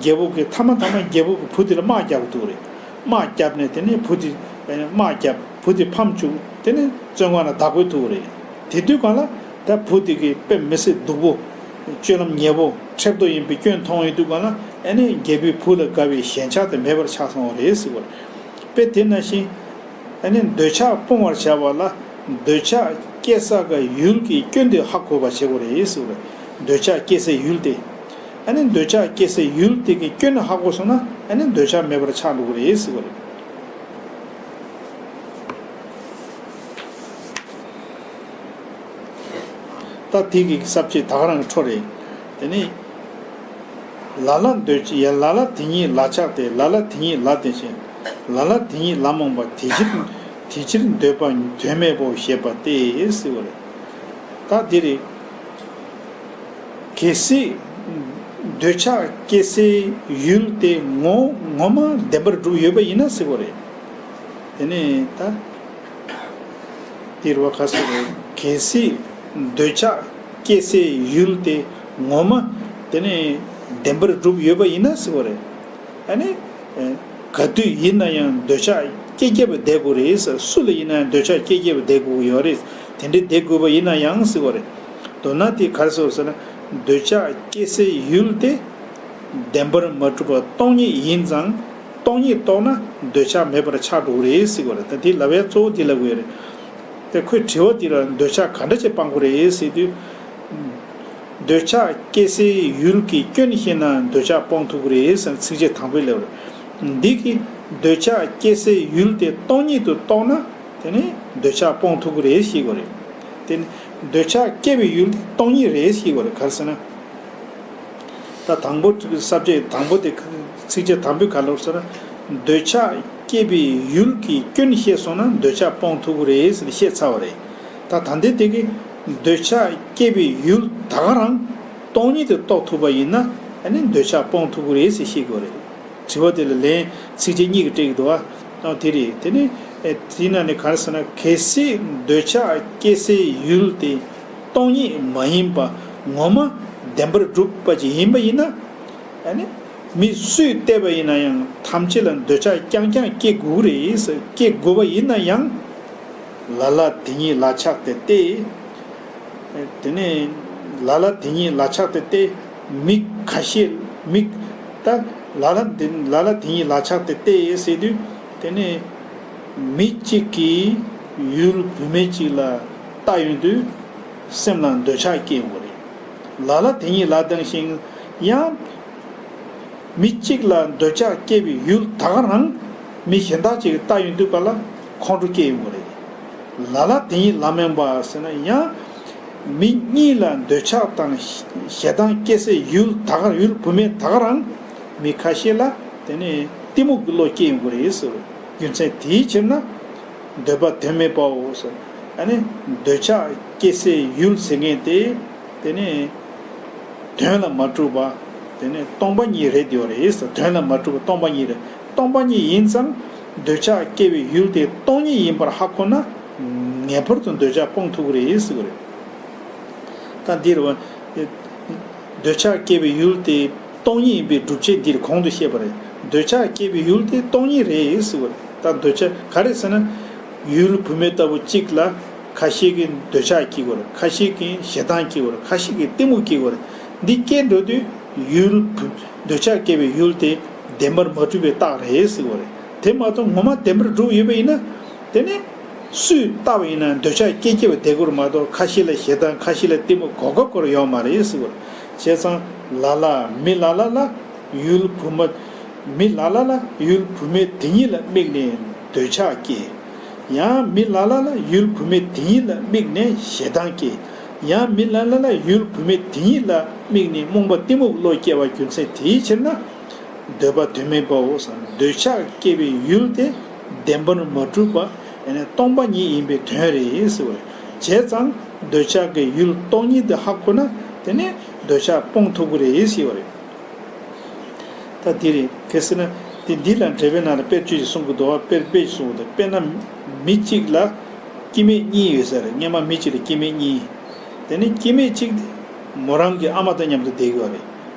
རྒྱལ་པོ་གི་མཐའ་མ་མཐའ་མ་རྒྱལ་པོ་གི་བུ་དེ་ལ་དམག་རྒྱག་གི་འདུག་རེད། དམག་བརྒྱབ་ནས་དེ་ནས་བུ་དེ་དམག་བརྒྱབ། བུ་དེ་ཕམ་བཅུག། དེ་ནས་བཙོན་ཁང་ལ་བདག་པོ་ཐུག་རེད། དེ་དུས་གང་ལ་ད་བུ་དེ་གི་དཔེ་མི་སྲིད་སྡུག་པོ། སྤྱོད་ལམ་ཉེས་པོ་ཁྲེབ་ཏོ་ཡིན་པའི་སྐྱོན་མཐོང་ཡོང་དུས་གང་ལ་ཨ་ནི་རྒྱལ་པོའི་བུ་ལ་དགའ་བའི་ཞེན་ཆགས་དེ་མེད་པར་ཆགས་སོང་བ་རེད་ཟེར་བ་རེད། དཔེ་དེ་ནང་བཞིན། ཨ་ནི་འདོད་ཆགས་སྤོང་བར་བྱ་བ་ལ་འདོད་ཆགས་སྐྱེ་ས་གི་ཡུལ་གྱི་སྐྱོན་དེ་ཧ་གོ་བ་བྱེད་དགོས་རེད་ཟེར་བ་རེད། འདོད་ཆགས་སྐྱེ་སའི་ཡུལ་དེ། ཨ་ནི་འདོད་ཆགས་སྐྱེ་སའི་ཡུལ་དེ་གི་སྐྱོན་ཧ་གོ་སོང་ན་ཨ་ནི་འདོད་ཆགས་མེད་པར་ཆགས་འགྲོ་གི་རེད་ཟེར་བ་རེད། ད་དེ་གི་ས་བཅད་ད་ག་རང་གི་འཕྲོ་རེད། དེ་ནི། ལ་ལ་འདོད་ཆགས་ཡ། ལ་ལ་དེ་ཉིད་ལ་ཆགས་ཏེ། ལ་ལ་དེ་ཉིད་ལ་དེ་བཞིན། ལ་ལ་དེ་ཉིད་ལ་རྨོངས་པ། དེ་ཕྱིར་དེ་ཕྱིར་འདོད་པ་དོན་མེད་པའོ་ཞེས་པ་སྟེ་ཟེར་བ་རེད། ད་དེ་རེད། གལ་སྲིད་འདོད་ཆགས་སྐྱེ་སའི་ཡུལ་དེ་ངོ་ངོ་མ་བདེན་པར་གྲུབ་ཡོད་པ་ཡིན་ན་ཟེར་བ་རེད། དེ་ནས་ད་དེ་རུ་བ་ཁ་སོ་རེད། གལ་སྲིད་འདོད་ཆགས་སྐྱེ་སའི་ཡུལ་དེ་ངོ་མ་དེ་ནས་བདེན་པར་གྲུབ་ཡོད་པ་ཡིན་ན་ཟེར་བ་རེད། ཨ་ནི། ག་དུས་ཡིན་ན་ཡང་འདོད་ཆགས་སྐྱེ་སྐྱེ་བ་བསྡད་དགོས་རེད་ཟེར། སུ་ལ་ཡིན་ན་ཡང་འདོད་ཆགས་སྐྱེ་སྐྱེ་བ་བསྡད་དགོས་ཀྱི་ཡོད་རེད། དེ་འདྲའི་བསྡད་དགོས་པ་ཡིན་ན་ཡང་ཟེར་བ་རེད། མདོར་ན་དེ་ག་རེ་ཟེར་ཟེར་ན། འདོད་ཆགས་སྐྱེ་སའི་ཡུལ་དེ་བདེན་པར་མ་གྲུབ་པ་སྟོང་ཉིད་ཡིན་ཙང་། སྟོང་ཉིད་རྟོགས་ན་འདོད་ཆགས་མེད་པར་ཆགས་འགྲོ་གི་རེད་ཟེར་བ་རེད། ད་དེ་ལབ་ཡ་གཙོ་བོ་དེ་ལབ་ཀྱི་ཡོད་རེད། དེ་ཁོའི་དྲི་བ་དེ་ལ་འདོད་ཆགས་ག་འདྲ་བྱས་སྤང་དགོས་རེད་ཟེར་དུས། འདོད་ཆགས་སྐྱེ་སའི་ཡུལ་གྱི་སྐྱོན་ཤེས་ན་འདོད་ཆགས་སྤོང་ཐུབ་ཀྱི་རེད་ཟེར་ནས་ཚིགས་བཅད་དང་པོའི་ལེའུ་རེད། འདི་གིས་འདོད་ཆགས་སྐྱེ་སའི་ཡུལ་དེ་སྟོང་ཉིད་དུ་རྟོགས་ན་དེ་ནི་འདོད་ཆགས་སྤོང་ཐུབ་ཀྱི་རེད་ཤེས་དགོས་རེད། དེ་ནི་འདོད་ཆགས་སྐྱེ་བའི་ཡུལ་དེ་སྟོང་ཉིད་རེད་ཤེས་དགོས་རེད། ག་རེ་ཟེར་ན། ད་དང་པོ་ས་བཅད་དང་པོ་དེ་ཚིགས་བཅད་དང་པོའི་ག་ལབ་ཟེར་ན། འདོད་ཆགས་སྐྱེ་བའི་ཡུལ་གྱི་སྐྱོན་ཤེས་སོང་ན་འདོད་ཆགས་སྤོང་ཐུབ་ཀྱི་རེད་ཟེར་ནས་བཤད་ཚར་བ་རེད། ད་ད་ལྟའི་དེ་གི་འདོད་ཆགས་སྐྱེ་བའི་ཡུལ་ད་ག་རང་སྟོང་ཉིད་དུ་རྟོགས་ཐུབ་པ་ཡིན་ན་ཨ་ནི་འདོད་ཆགས་སྤོང་ཐུབ་ཀྱི་རེད་ཟེར་ཤེས་དགོས་རེད། དྲི་བ་དེ་ལ་ལན་ཚིགས་བཅད་གཉིས་ཀྱིས་སྤྲད་ཀྱི་འདུག་ཨ། ཨ་དེ་རེད། དེ་ནི་ཨེ་དེའི་ནང་ནས་ག་རེ་ཟེར་ན། གལ་སྲིད་འདོད་ཆགས་སྐྱེ་སའི་ཡུལ་དེ་སྟོང་ཉིད་མ་ཡིན་པ་ངོ་མ་བདེན་པར་གྲུབ་པ་ཅིག་ཡིན་པ་ཡིན་ན། ཨ་ནི། མི་སུས་བལྟས་པ་ཡིན་ན་ཡང་ཐམས་ཅད་ལ་འདོད་ཆགས་རྐྱང་རྐྱང་སྐྱེ་དགོས་རེད་ཟེར། སྐྱེ་དགོས་པ་ཡིན་ན་ཡང་། ལ་ལ་དེ་ཉིད་ལ་ཆགས་ཏེ་སྟེ། དེ་ནས་ལ་ལ་དེ་ཉིད་ལ་ཆགས་ཏེ་སྟེ། མི་ཁ་ཤས་མི་ད་ལ་ལ་དེ་ལ་ལ་དེ་ཉིད་ལ་ཆགས་ཏེ་སྟེ་ཟེར་དུས། དེ་ནས་མི་གཅིག་གིས་ཡུལ་བུད་མེད་ཅིག་ལ་ལྟ་ཡོང་དུས་སེམས་ལ་འདོད་ཆགས་སྐྱེ་ཡོང་གི་རེད། ལ་ལ་དེ་ཉིད་ལ་དང་ཞིང་ཡང་། མི་གཅིག་ལ་འདོད་ཆགས་སྐྱེ་བའི་ཡུལ་ད་ག་རང་མི་གཞན་དག་ཅིག་གིས་ལྟ་ཡོང་དུས་ག་ལ་ཁོང་ཁྲོ་སྐྱེ་ཡོང་གི་རེད། ལ་ལ་དེ་ཉིད་ལ་རྨོངས་པ་ཟེར་ན་ཡང་། མི་གཉིས་ལ་འདོད་ཆགས་དང་ཞེ་སྡང་སྐྱེ་སའི་ཡུལ་ད་ག་ཡུལ་བུད་མེད་ད་ག་རང་མི་ཁ་ཤས་ལ་དེ་ནས་གཏི་མུག་གི་བློ་སྐྱེ་ཡོང་གི་རེད་ཟེར། རྒྱུ་མཚན་དེའི་ཕྱིར་ན། འདོད་པ་དོན་མེད་པའོ་ཟེར། ཨ་ནི་འདོད་ཆགས་སྐྱེ་སའི་ཡུལ་ཟེར་མཁན་དེ། དེ་ནི་དོན་ལ་མ་གྲུབ་པ། དེ་ནི་སྟོང་པ་ཉིད་རེད་ཡོད་རེད་ཟེར། དོན་ལ་མ་གྲུབ་པ་སྟོང་པ་ཉིད་རེད། སྟོང་པ་ཉིད་ཡིན་ཙང་འདོད་ཆགས་སྐྱེ་བའི་ཡུལ་དེ་སྟོང་ཉིད་ཡིན་པར་ཧ་གོ་ན་ངེས་པར་དུ་འདོད་ཆགས་སྤོང་ཐུབ་ཀྱི་རེད་ཟེར་གྱི་རེད། ད་འདིར་བ། འདོད་ཆགས་སྐྱེ་བའི་ཡུལ་དེ་སྟོང་ཉིད་ཡིན་པའི་སྒྲུབ་བྱེད་འདིར་གོང་དུ་བཤད་པ་རེད། འདོད་ཆགས་སྐྱེ་བའི་ཡུལ་དེ་སྟོང་ཉིད་རེད་ཟེར་བ་རེད། ད་འདོད་ཆགས་ག་རེ་ཟེར་ན། ཡུལ་བུད་མེད་ལྟ་བུ་གཅིག་ལ་ཁ་ཤས་ཀྱིས་འདོད་ཆགས་སྐྱེ་གི་རེད། ཁ་ཤས་ཀྱིས་ཞེ་སྡང་སྐྱེ་གི་རེད། ཁ་ཤས་ཀྱིས་གཏི་མུག་སྐྱེ་གི་རེད། འདི་སྐྱེ་འགྲོ་དུས་ཡུལ་བུ་འདོད་ཆགས་སྐྱེ་བའི་ཡུལ་དེ་བདེན་པར་མ་གྲུབ་པའི་རྟགས་རེད་ཟེར་བ་རེད། དེ་མ་གཏོགས་ངོ་མ་བདེན་པར་གྲུབ་ཡོད་པ་ཡིན་ན། དེ་ནི་སུས་བལྟས་པ་ཡིན་ན་འདོད་ཆགས་སྐྱེ་སྐྱེ་བ་དེ་གུར་མ་གཏོགས་ཁ་ཤས་ལ་ཞེ་སྡང་ཁ་ཤས་ལ་གཏི་མུག་གོ་སྐབས་སྐོར་ཡོད་མ་རེད་ཟེར་བ་རེད། བྱས་ཙང་ལ་ལ་མི་ལ་ལ་ལ་ཡུལ་བུ་མ་ མི་ལ་ལ་ལ་ཡུལ་བུད་མེད་དེ་ཉིད་ལ་དམིགས་ནས་འདོད་ཆགས་སྐྱེ། ཡང་མི་ལ་ལ་ལ་ཡུལ་བུད་མེད་དེ་ཉིད་ལ་དམིགས་ནས་ཞེ་སྡང་སྐྱེ། ཡང་མི་ལ་ལ་ལ་ཡུལ་བུད་མེད་དེ་ཉིད་ལ་དམིགས་ནས་རྨོངས་པ་གཏི་མུག་བློ་སྐྱེ་བ་རྒྱུ་མཚན་དེའི་ཕྱིར་ན། འདོད་པ་དོན་མེད་པའོ། འདོད་ཆགས་སྐྱེ་བའི་ཡུལ་དེ་བདེན་པར་མ་གྲུབ་པ་ཡང་ན་སྟོང་པ་ཉིད་ཡིན་པའི་དོན་རེད་ཟེར་བ་རེད། བྱས་ཙང་འདོད་ཆགས་ཀྱི་ཡུལ་སྟོང་ཉིད་དེ་ཧ་གོ་ན་དེ་ནི་འདོད་ཆགས་སྤོང་ཐུབ་ཀྱི་རེད་ཟེར་བ་རེད། ད་དེ་རེད། གལ་སྲིད་ན་དེ་འདི་ལ་འགྲེལ་པའི་ནང་ལ་དཔེར་བརྗོད་ཅིག་གསུང་གི་འདུག་བ། དཔེར་དཔེ་ཅིག་གསུང་གི་འདུག་དཔེར་ན་མི་གཅིག་ལ་སྐྱེ་དམན་གཉིས་ཡོད་ས་རེད། སྔན་མ་མི་གཅིག་ལ་སྐྱེ་དམན་གཉིས། དེ་ནི་སྐྱེ་དམན་གཅིག་དེ་མོ་རང་གི་ཨ་མ་དང་མཉམ་དུ་བསྡད་ཀྱི་ཡོད་རེད།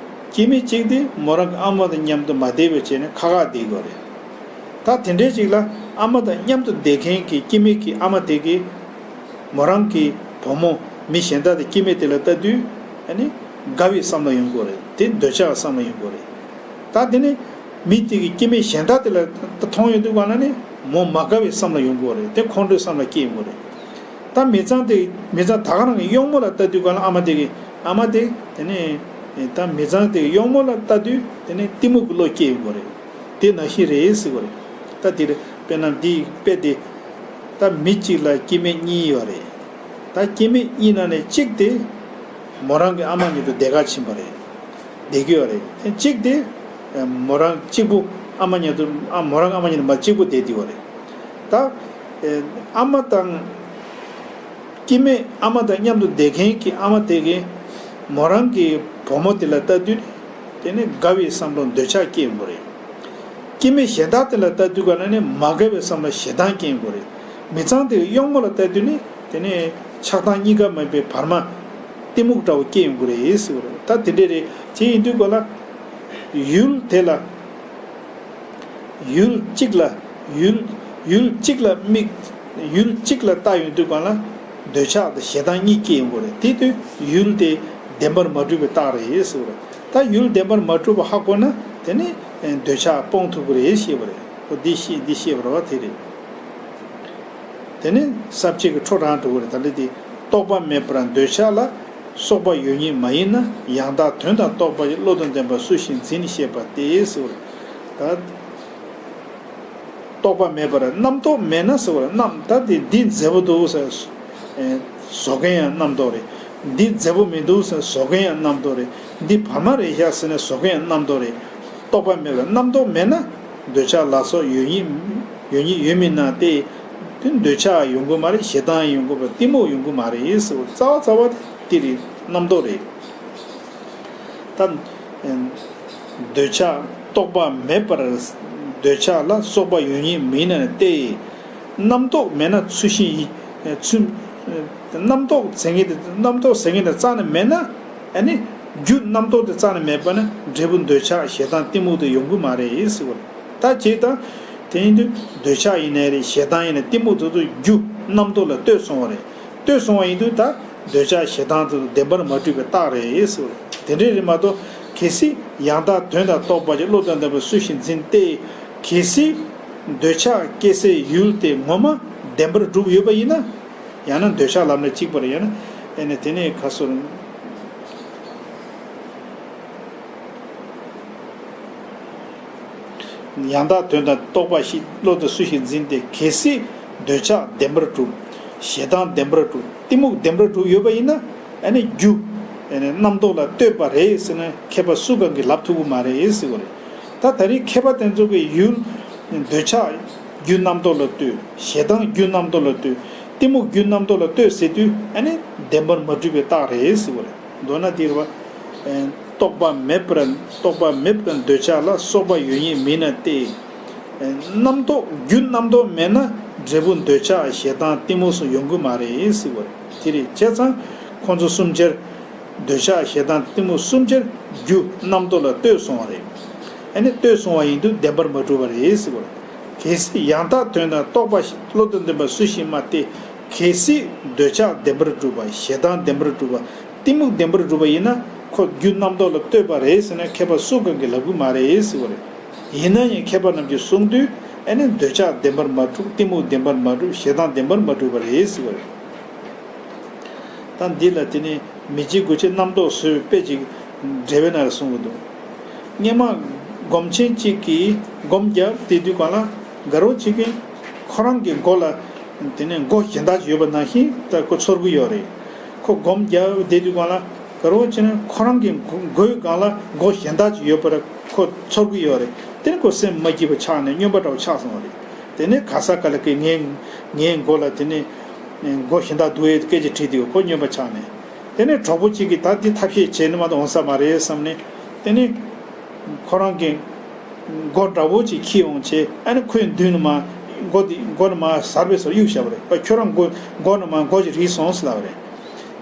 སྐྱེ་དམན་གཅིག་དེ་མོ་རང་གི་ཨ་མ་དང་མཉམ་དུ་མ་བསྡད་པ་བྱས་ནས་ཁ་ཁ་བསྡད་ཀྱི་ཡོད་རེད། ད་དེ་འདྲའི་གཅིག་ལ་ཨ་མ་དང་མཉམ་དུ་བསྡད་མཁན་གྱི་སྐྱེ་དམན་གྱི་ཨ་མ་དེ་གིས་མོ་རང་གི་བུ་མོ་མི་གཞན་དག་དེ་སྐྱེ་དམན་དེ་ལ་ལྟ་དུས་ཨ་ནི་དགའ་བའི་བསམ་བློ་ཡོང་གི་ཡོད་རེད། དེ་འདོད་ཆགས་བསམ་བློ་ཡོང་གི་ཡོད་རེད། ད་དེ་ནི་མི་དེ་གིས་སྐྱེ་དམན་གཞན་དག་དེ་ལ་ད་མཐོང་ཡོང་དུས་གང་ལ་ནི་མོ་མ་དགའ་བའི་བསམ་བློ་ཡོང་གི་ཡོད་རེད། དེ་ཁོང་ཁྲོའི་བསམ་བློ་སྐྱེ་ཡོང་གི་ཡོད་རེད། ད་མི་ཚང་དེ་མི་ཚང་ད་ག་རང་གི་གཡོག་མོ་ལ་ལྟ་དུས་གང་ལ་ཨ་མ་དེ་གིས་ཨ་མ་དེ་དེ་ནི་ད་མི་ཚང་དེ་གི་གཡོག་མོ་ལ་ལྟ་དུས་དེ་ནི་གཏི་མུག་གི་བློ་སྐྱེ་ཡོང་གི་ཡོད་རེད། དེ་ནང་བཞིན་རེད་ཟེར་བ་རེད། ད་དེ་རེད། དཔེར་ན་འདི་དཔེ་དེ་ད་མི་གཅིག་ལ་སྐྱེ་དམན་གཉིས་ཡོད་རེད། ད་སྐྱེ་དམན་གཉིས་ནང་ནས་གཅིག་དེ་མོ་རང་གི་ཨ་མ་མཉམ་དུ་བསྡད་ག་ཕྱིན་པ་རེད། བསྡད་ཀྱི་ཡོད་རེད། དེ་གཅིག་དེ་མོ་རང་གཅིག་པུ་ཨ་མ་མཉམ་དུ་ཨ་མོ་རང་ཨ་མ་མཉམ་དུ་མ་གཅིག་པུ་བསྡད་དེ་ཡོད་རེད། ད་ཨ་མ་དང་སྐྱེ་དམན་ཨ་མ་དང་མཉམ་དུ་བསྡད་མཁན་གྱི་ཨ་མ་དེ་གིས་མོ་རང་གི་བུ་མོ་དེ་ལ་ལྟ་དུས་དེ་ནི་དགའ་བའི་བསམ་བློ་འདོད་ཆགས་སྐྱེ་ཡོང་གི་རེད། སྐྱེ་དམན་གཞན་དག་དེ་ལ་ལྟ་དུས་ག་ལ་ནི་མ་དགའ་བའི་བསམ་བློ་ཞེ་སྡང་སྐྱེ་ཡོང་གི་རེད། མི་ཚང་དེ་གི་གཡོག་མོ་ལ་ལྟ་དུས་ནི་དེ་ནི་ཆགས་སྡང་གཉིས་ཀ་མེད་པའི་བར་མ་གཏི་མུག་འདྲ་བོ་སྐྱེ་ཡོང་གི་རེད་ཟེར་བ་རེད། ད་དེ་འདྲས་རེད། དེ་ཡིན་དུས་ག་ལ་ཡུལ་དེ་ལ། ཡུལ་གཅིག་ལ་ཡུལ་ཡུལ་གཅིག་ལ་དམིགས། ཡུལ་གཅིག་ལ་ལྟ་ཡོང་དུས་གང་ལ་འདོད་ཆགས་དང་ཞེ་སྡང་གཉིས་སྐྱེ་ཡོང་གི་རེད། དེ་དུས་ཡུལ་དེ་བདེན་པར་མ་གྲུབ་པའི་རྟགས་རེད་ཟེར་བ་རེད། ད་ཡུལ་བདེན་པར་མ་གྲུབ་པ་ཧ་གོ་ན་དེ་ནི་འདོད་ཆགས་སྤོང་ཐུབ་ཀྱི་རེད་ཞེས་པ་རེད། འོ་འདི་ཤེས་འདི་ཤེས་པ་རེད་བ། དེ་རེད། དེ་ནི་ས་བཅད་ཀྱི་འཕྲོ་རང་འགྲོ་གི་རེད། ད་ལྟ་དེ་རྟོག་པ་མེད་པར་འདོད་ཆགས་ལ། སོགས་པ་ཡོད་ཉིད་མ་ཡིན་ན། ཡང་དག་དོན་དང་རྟོགས་པ་ཡི། བློ་དང་ལྡན་པ་སུ་ཞིག་འཛིན་ཞེས་པ་སྟེ་ཟེར་བ་རེད། ད་རྟོག་པ་མེད་པར་རྣམ་རྟོག་མེད་ན་ཟེར་བ་རེད། རྣམ་ད་དེ་འདི་མཛེས་པོ་འདུག་ཟེར་བཟོ་མཁན་ཡང་རྣམ་རྟོག་རེད། འདི་མཛེས་པོ་མི་འདུག་ཟེར་བཟོ་མཁན་ཡང་རྣམ་རྟོག་རེད། འདི་བར་མ་རེད་ཤག་ཟེར་ནས་བཟོ་མཁན་ཡང་རྣམ་རྟོག་རེད། རྟོག་པ་མེད་པར་རྣམ་རྟོག་མེད་ན། འདོད་ཆགས་ལ་སོགས་ཡོད་ཉིད་ཡོད་ཉིད་ཡོད་མིན་ན་སྟེ། དེ་འདོད་ཆགས་ཡོང་གི་མ་རེད། ཞེ་སྡང་ཡོང་གི་མ་རེད། གཏི་མུག་ཡོང་གི་མ་རེད་ཟེར་བ། རྩ་བ་རྩ་བ་དེ་རེད། རྣམ་རྟོག་རེད། ད་འདོད་ཆགས་རྟོག་པ་མེད་པར་འདོད་ཆགས་ལ་སོགས་པ་ཡོད་ཉིད་མིན་ན་སྟེ། རྣམ་རྟོག་མེད་ན་ཚུལ་ཤིང་ཡིན། ཚུལ་རྣམ་རྟོག་ཟེར་མཁན་དེ་རྣམ་རྟོག་ཟེར་མཁན་དེ་རྩ་ནས་མེད་ན། ཨ་ནི་རྒྱུ་རྣམ་རྟོག་དེ་རྩ་ནས་མེད་པ་ན་འབྲས་བུ་འདོད་ཆགས་ཞེ་སྡང་གཏི་མུག་དེ་ཡོང་གི་མ་རེད་ཟེར་བ་རེད། ད་བྱས་ཙང་དེ་ཡིན་དུས་འདོད་ཆགས་ཡིན་ནའི་རེད། ཞེ་སྡང་ཡིན་ནའི་གཏི་མུག་དེ་ཚོ་རྒྱུ་རྣམ་རྟོག་ལ་ལྟོས་སོང་བ་རེད། ལྟོས་སོང་བ་ཡིན་དུས་ད་འདོད་ཆགས་ཞེ་སྡང་དེ་ཚོ་བདེན་པར་མ་གྲུབ་པའི་རྟགས་རེད་ཟེར་བ་རེད། དེ་འདྲའི་རེད་མ་གཏོགས་གལ་སྲིད་ཡང་དག་དོན་དང་རྟོགས་པ་ཀྱི་བློ་དང་ལྡན་པ་སུ་ཞིག་འཛིན་ཏེ། གལ་སྲིད་འདོད་ཆགས་སྐྱེ་སའི་ཡུལ་དེ་ངོ་མ་བདེན་པར་གྲུབ་ཡོད་པ་ཡིན་ན། ཡང་ན་འདོད་ཆགས་ལམ་ལ་གཅིག་པར་ཡང་ན་ཨེ་ནས་དེ་ནས་ཁ་སོར། ཡང་དག་དོན་དང་རྟོགས་པ་ཞིག་བློ་དང་སུ་ཞིག་འཛིན་ཏེ། གལ་སྲིད་འདོད་ཆགས་བདེན་པར་གྲུབ། ཞེ་སྡང་བདེན་པར་གྲུབ། གཏི་མུག་བདེན་པར་གྲུབ་ཡོད་པ་ཡིན་ན། ཨ་ནི་རྒྱུ་ཨ་ནི་རྣམ་རྟོག་ལ་ལྟོས་པ་རེད་ཟེར་ན་མཁས་པ་སུ་གང་གིས་ལབ་ཐུབ་ཀྱི་མ་རེད་ཟེར་བ་རེད། ད་ད་རེས་མཁས་པ་དེ་ཚོ་གིས་ཡུལ་འདོད་ཆགས་རྒྱུ་རྣམ་རྟོག་ལ་ལྟོས། ཞེ་སྡང་རྒྱུ་རྣམ་རྟོག་ལ་ལྟོས། གཏི་མུག་རྒྱུ་རྣམ་རྟོག་ལ་ལྟོས་ཟེར་དུས་ཨ་ནི་བདེན་པར་མ་གྲུབ་པའི་རྟགས་རེད་ཟེར་བ་རེད། མདོར་ན་དེ་རེད་བ། རྟོག་པ་མེད་པར་རྟོག་པ་མེད་པར་འདོད་ཆགས་ལ་སོགས་པ་ཡོད་ཉིད་མིན་ན་སྟེ། རྣམ་རྟོག་རྒྱུ་རྣམ་རྟོག་མེད་ན་འབྲས་བུ་འདོད་ཆགས་ཞེ་སྡང་གཏི་མུག་སོགས་ཡོང་གི་མ་རེད་ཟེར་བ་རེད། དེ་རེད། བྱས་ཙང་ཁོང་ཚོ་གསུམ་ཆར། འདོད་ཆགས་ཞེ་སྡང་གཏི་མུག་གསུམ་ཆར་རྒྱུ་རྣམ་རྟོག་ལ་ལྟོས་སོང་བ་རེད། ཨ་ནི་ལྟོས་སོང་བ་ཡིན་དུས་བདེན་པར་མ་གྲུབ་པ་རེད་ཟེར་བ་རེད། གལ་སྲིད་ཡང་དག་དོན་དང་རྟོགས་པ་ཞིག་བློ་དང་ལྡན་པ་སུ་ཞིག་སྨྲ་སྟེ། གལ་སྲིད་འདོད་ཆགས་བདེན་པར་གྲུབ་པ། ཞེ་སྡང་བདེན་པར་གྲུབ་པ། གཏི་མུག་བདེན་པར་གྲུབ་པ་ཡིན་ན་ཁོ་རྒྱུ་རྣམ་རྟོག་ལ་ལྟོས་པ་རེད་ཟེར་ན་མཁས་པ་སུ་གང་གིས་ལབ་ཀྱི་མ་རེད་ཟེར་བ་རེད། ཡིན་ན་ཡང་མཁས་པ་རྣམས་ཀྱིས་གསུངས་དུས་ཨ་ནི་འདོད་ཆགས་བདེན་པར་མ་གྲུབ། གཏི་མུག་བདེན་པར་མ་གྲུབ། ཞེ་སྡང་བདེན་པར་མ་གྲུབ་པ་རེད་ཟེར་བ་རེད། ད་འདི་ལ་དེ་ནི་མི་བརྗེད་དགུ་བྱེད་རྣམ་རྟོག་བཟོས་པའི་དཔེ་ཅིག་འགྲེལ་པའི་ནང་ལ་གསུངས་ཀྱི་འདུག་སྔོན་མ་ སྒོམ་ཆེན་གཅིག་གིས་སྒོམ་རྒྱབ་བསྡད་དུས་གང་ལ་དགའ་རོགས་གཅིག་གིས་ཁོ་རང་གི་མགོ་ལ་དེ་ནས་མགོ་གཞན་དག་ཅིག་ཡོད་པ་ནང་བཞིན་ད་ཁོ་ཚོར་གི་ཡོད་རེད། ཁོ་སྒོམ་རྒྱབ་བསྡད་དུས་གང་ལ་དགའ་རོགས་གཅིག་ནས་ཁོ་རང་གི་མགོའི་སྒང་ལ་མགོ་གཞན་དག་ཅིག་ཡོད་པར་ཁོ་ཚོར་གི་ཡོད་རེད། དེ་ནས་ཁོ་སེམས་མ་སྐྱིད་པ་ཆགས་ནས་སྨྱོན་པ་འདྲ་བོ་ཆགས་སོང་བ་རེད། དེ་ནས་ག་ས་ག་ལ་གི་ངའི་ངའི་མགོ་ལ་དེ་ནས་མགོ་གཞན་དག་འདུག་ཨེ་སྐད་ཆ་དྲིས་དུས་ཁོ་སྨྱོན་པ་ཆགས་ནས། དེ་ནས་གྲོགས་པོ་གཅིག་གིས་ད་འདི་ཐབས་ཤེས་བྱས་ན་མ་གཏོགས་འོང་ས་མ་རེད་བསམ་ནས། དེ་ནས་ཁོ་རང་གི་མགོ་འདྲ་བོ་ཅིག་འཁྱེར་ཡོང་བྱས། ཨ་ནི་ཁོའི་མདུན་ནས་མར་མགོ་འདི་མགོ་ནས་མར་གཟར་པའི་སོར་གཡུག་བཞག་པ་རེད། ཨ་ཁྱོད་རང་མགོ་མགོ་ནས་མར་མགོ་ཅིག་རིལ་སོང་ཟེར་ལབ་པ་རེད།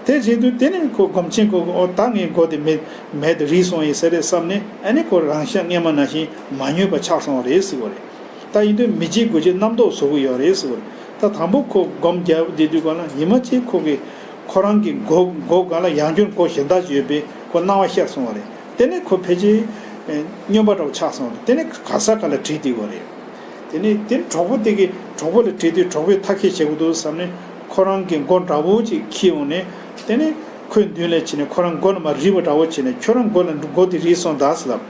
དེ་བྱས་དུས་དེ་ནས་ཁོ་སྒོམ་ཆེན་ཁོ་ཨོ་ད་ངའི་མགོ་དེ་མེད་མེད་དུ་རིལ་སོང་ཡིན་ས་རེད་བསམ་ནས། ཨ་ནི་ཁོ་རང་ཤག་སྔས་མ་ནང་བཞིན་མ་སྨྱོན་པ་ཆགས་སོང་བ་རེད་ཟེར་བ་རེད། ད་ཡིན་དུས་མི་བྱེད་དགུ་བྱེད་རྣམ་རྟོག་བཟོ་གི་ཡོད་རེད་ཟེར་བ་རེད། ད་དང་པོ་ཁོ་སྒོམ་རྒྱབ་བསྡད་དུས་གང་ལ་ཉི་མ་གཅིག་ཁོ་གི་ཁོ་རང་གི་མགོ་མགོ་སྒང་ལ་ཡང་བསྐྱར་མགོ་གཞན་དག་ཅིག་ཡོད་པའི་ཁོ་སྣང་བ་ཤར་སོང་བ་རེད། དེ་ནས་ཁོ་ཕལ་ཆེར་སྨྱོན་པ་འདྲ་བོ་ཆགས་སོང་བ་རེད། དེ་ནས་ག་ས་ག་ལ་དྲིས་བསྡད་པ་རེད། དེ་ནས་དེ་གྲོགས་པོ་དེ་གིས་གྲོགས་པོ་ལ་དྲིས་དུས་གྲོགས་པོས་ཐབས་ཤེས་བྱེད་དགོས་འདུག་བསམ་ནས་ཁོ་རང་གི་མགོ་འདྲ་བོ་ཅིག་འཁྱེར་ཡོང་ནས། དེ་ནས་ཁོའི་མདུན་ལ་ཕྱིན་ནས་ཁོ་རང་མགོ་ནས་མར་རིལ་བ་འདྲ་བོ་བྱས་ནས་ཁྱོད་རང་མགོ་ལ་མགོ་དེ་རིལ་སོང་ད་ཟེར་ལབ།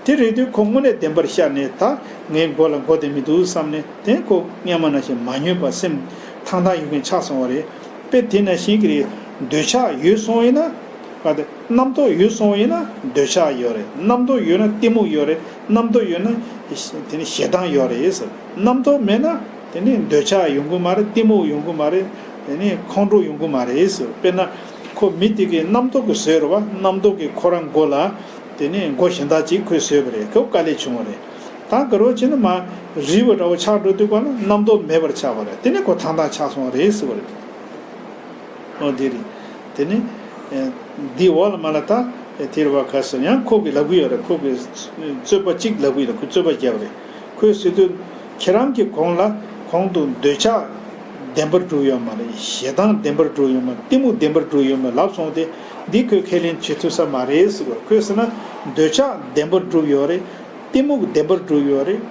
དེ་རེད་དུས་ཁོ་དངོས་གནས་བདེན་པར་ཤར་ནས་ད་ངའི་མགོ་ལ་མགོ་དེ་མི་འདུག་བསམ་ནས། དེ་ཁོ་སྔས་མ་ནང་བཞིན་མ་སྨྱོན་པ་སེམས་ཐང་ཐང་ཡོད་མཁན་ཆགས་སོང་བ་རེད། དཔེ་དེ་ནང་བཞིན་གྱི་རེད། འདོད་ཆགས་ཡོད་སོང་ཡིན་ན། ག་དེ་རྣམ་རྟོག་ཡོད་སོང་ཡིན་ན་འདོད་ཆགས་ཡོད་རེད། རྣམ་རྟོག་ཡོད་ན་གཏི་མུག་ཡོད་རེད། རྣམ་རྟོག་ཡོད་ན་དེ་ནི་ཞེ་སྡང་ཡོད་རེད་ཟེར། རྣམ་རྟོག་མེད་ན་དེ་ནི་འདོད་ཆགས་ཡོང་གི་མ་རེད། གཏི་མུག་ཡོང་གི་མ་རེད། དེ་ནི་ཁོང་ཁྲོ་ཡོང་གི་མ་རེད་ཟེར། དཔེར་ན་ཁོ་མི་དེ་གི་རྣམ་རྟོག་གིས་བཟོས་རེད་བ། རྣམ་རྟོག་གིས་ཁོ་རང་མགོ་ལ་དེ་ནི་མགོ་གཞན་དག་ཅིག་ཁོས་བཟོས་པ་རེད། ཁོ་དཀའ་ལས་བྱུང་བ་རེད། ད་དགའ་རོགས་བྱས་ན་མར་རིལ་བ་འདྲ་བོ་ཆགས་འགྲོ་དུས་གང་ལ་རྣམ་རྟོག་མེད་པར་ཆགས་པ་རེད། དེ་ནི་ཁོ་ཐང་ཐང་ཆགས་སོང་བ་རེད་ཟེར་བ་རེད། ཨོ་དེ་རེད། དེ་ནི་ཨེ་འདི་འོག་ལ་མ་ལ་ད་ཨེ་དེ་རེད་བ། ག་ཟེར་ཡང་ཁོ་གིས་ལབ་གི་ཡོད་རེད། ཁོ་གིས་རྩོད་པ་གཅིག་ལབ་གི་ཡོད་རེད། ཁོས་རྩོད་པ་བརྒྱབ་རེད། ཁོས་ཟེར་དུས་ཁྱེད་རང་གི་གོང་ལ་གོང་དུ་འདོད་ཆགས་བདེན་པར་གྲུབ་ཡོད་མ་རེད། ཞེ་སྡང་བདེན་པར་གྲུབ་ཡོད་མ་རེད། གཏི་མུག་བདེན་པར་གྲུབ་ཡོད་མ་རེད་ལབ་སོང་སྟེ། འདི་ཁོས་ཁས་ལེན་བྱེད་ཐུབ་ས་མ་རེད་ཟེར་བ། ཁོས་ཟེར་ན་འདོད་ཆགས་བདེན་པར་གྲུབ་ཡོད་རེད། གཏི་མུག་བདེན་པར་གྲུབ་ཡོད་རེད།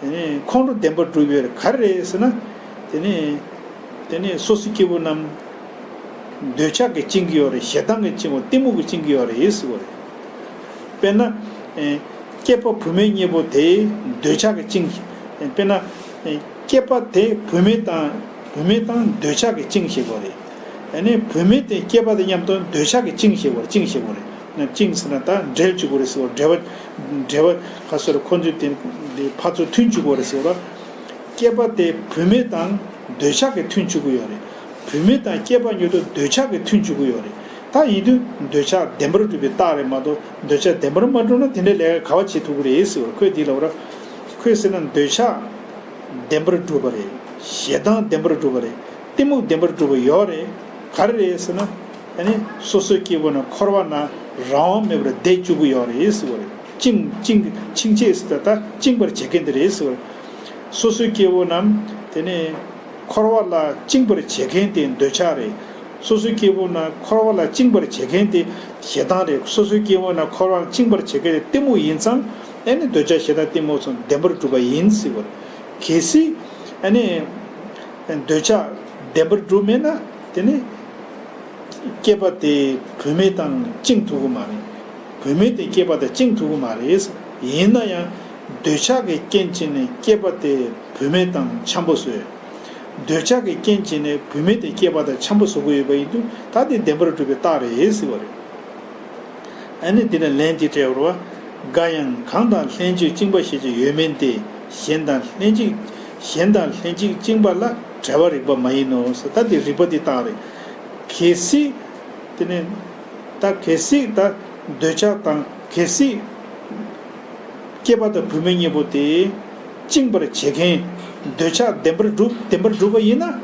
དེ་ནས་ཁོང་ཁྲོ་བདེན་པར་གྲུབ་ཡོད་རེད། ག་རེ་རེད་ཟེར་ན། དེ་ནས་དེ་ནས་སོ་སོའི་སྐྱེ་བོ་རྣམས་འདོད་ཆགས་ཀྱིས་བཅིངས་ཀྱི་ཡོད་རེད། ཞེ་སྡང་གིས་བཅིངས་པ། གཏི་མུག་གིས་བཅིངས་ཀྱི་ཡོད་རེད་ཟེར་བ་རེད། དཔེར་ན། ཨེ་སྐྱེས་པ་བུད་མེད་གཉིས་པོ་དེ་འདོད་ཆགས་ཀྱིས་བཅིངས། དཔེར་ན། ཨེ་སྐྱེས་པ་དེ་བུད་མེད་དང་བུད་མེད་དང་འདོད་ཆགས་ཀྱིས་བཅིངས་ཞེས་པ་རེད། ཨ་ནི་བུད་མེད་དེ་སྐྱེས་པ་དང་མཉམ་དུ་འདོད་ཆགས་ཀྱིས་བཅིངས་ཞེས་པ་རེད། བཅིངས་ཞེས་པ་རེད། ན་བཅིངས་ཟེར་ན་ད་འབྲེལ་བཅུག་པ་རེད་ཟེར་བ། འབྲེལ་བ་འབྲེལ་བ་ག་ཟེར། ཁོ་ཚོས་དེ་དེ་ཕར་ཚུར་མཐུན་བཅུག་པ་རེད་ཟེར་བ། སྐྱེས་པ་དེ་བུད་མེད་དང་འདོད་ཆགས་ཀྱིས་མཐུན་བཅུག་གི་ཡོད་རེད། བུད་མེད་དང་སྐྱེས་པ་གཉིས་དུ་འདོད་ཆགས་ཀྱིས་མཐུན་བཅུག་གི་ཡོད་རེད། ད་ཡིན་དུས་འདོད་ཆགས་བདེན་པར་གྲུབ་པའི་རྟགས་རེད་མ་གཏོགས། འདོད་ཆགས་བདེན་པར་མ་གྲུབ་ན་དེ་འདྲའི་ལས་ཀ་ག་བ་བྱེད་ཐུབ་ཀྱི་རེད་ཟེར་བ། ཁོས་འདི་ལབ་ར། ཁོས་ཟེར་ན་འདོད་ཆགས་བདེན་པར་གྲུབ་པ་རེད། ཞེ་སྡང་བདེན་པར་གྲུབ་པ་རེད། གཏི་མུག་བདེན་པར་གྲུབ་པ་ཡོད་རེད། ག་རེ་རེད་ཟེར་ན། ཨ་ནི་སོ་སོའི་སྐྱེ་བོ་རྣམས་འཁོར་བ་ན་རང་དབང་མེད་པར་བསྡད་བཅུག་གི་ཡོད་རེད་ཟེར་བ་རེད། བཅིངས་བཅིངས་བཅིངས་བྱེད་ཟེར་ད་ལྟ་བཅིངས་པར་བྱེད་མཁན་དེ་རེད་ཟེར་བ་རེད། སོ་སོའི་སྐྱེ་བོ་རྣམས་དེ་ནས་འཁོར་བ་ལ་བཅིངས་པར་བྱེད་མཁན་དེ་འདོད་ཆགས་རེད། སོ་སོའི་སྐྱེ་བོ་རྣམས་འཁོར་བ་ལ་བཅིངས་པར་བྱེད་མཁན་དེ་ཞེ་སྡང་རེད། སོ་སོའི་སྐྱེ་བོ་རྣམས་འཁོར་བ་ལ་བཅིངས་པར་བྱེད་མཁན་དེ་གཏི་མུག་ཡིན་ཙང་། ཨ་ནི་འདོད་ཆགས་ཞེ་སྡང་གཏི་མུག་ཚོ་བདེན་པར་གྲུབ་པ་ཡིན་ཟེར་བ་རེད། གལ་སྲིད་ཨ་ནི་འདོད་ཆགས་བདེན་པར་གྲུབ་མེད་ན། དེ་ནི་སྐྱེས་པ་དེ་བུད་མེད་དང་བཅིངས་ཐུབ་ཀྱི་མ་རེད། བུད་མེད་དེ་སྐྱེས་པ་དང་བཅིངས་ཐུབ་ཀྱི་མ་རེད། ཡིན་ན་ཡང་འདོད་ཆགས་ཀྱི་རྐྱེན་བྱས་ནས་སྐྱེས་པ་དེ་བུད་མེད་དང་འཆམ་པོ་བཟོས། འདོད་ཆགས་ཀྱི་རྐྱེན་བྱས་ནས་བུད་མེད་དེ་སྐྱེས་པ་དང་འཆམ་པོ་བཟོ་གི་ཡོད་པ་ཡིན་དུས། ད་དེ་བདེན་པར་གྲུབ་པའི་རྟགས་རེད་ཟེར་བ་རེད། ཨ་ནི་འདི་ལ་ལན་འདི་སྤྲད་པ་རེད་བ། འགའ་ཡང་གང་དང་ལྷན་ཅིག་བཅིངས་པ་ཞེས་བྱ་ཡོད་མིན་ཏེ། གཞན་དང་ལྷན་ཅིག་གཞན་དང་ལྷན་ཅིག་བཅིངས་པ་ལ་བྲལ་བར་རིགས་པ་མ་ཡིན་ནོ་ཟེར། ད་འདི་རིགས་པ་འདི་བཏང་རེད། གལ་སྲིད། དེ་ནས་ད་གལ་སྲིད་ད་འདོད་ཆགས་དང་། གལ་སྲིད་སྐྱེས་པ་དང་བུད་མེད་གཉིས་པོ་དེ་བཅིངས་པར་བྱེད་མཁན། འདོད་ཆགས་བདེན་པར་གྲུབ་བདེན་པར་གྲུབ་པ་ཡིན་ན།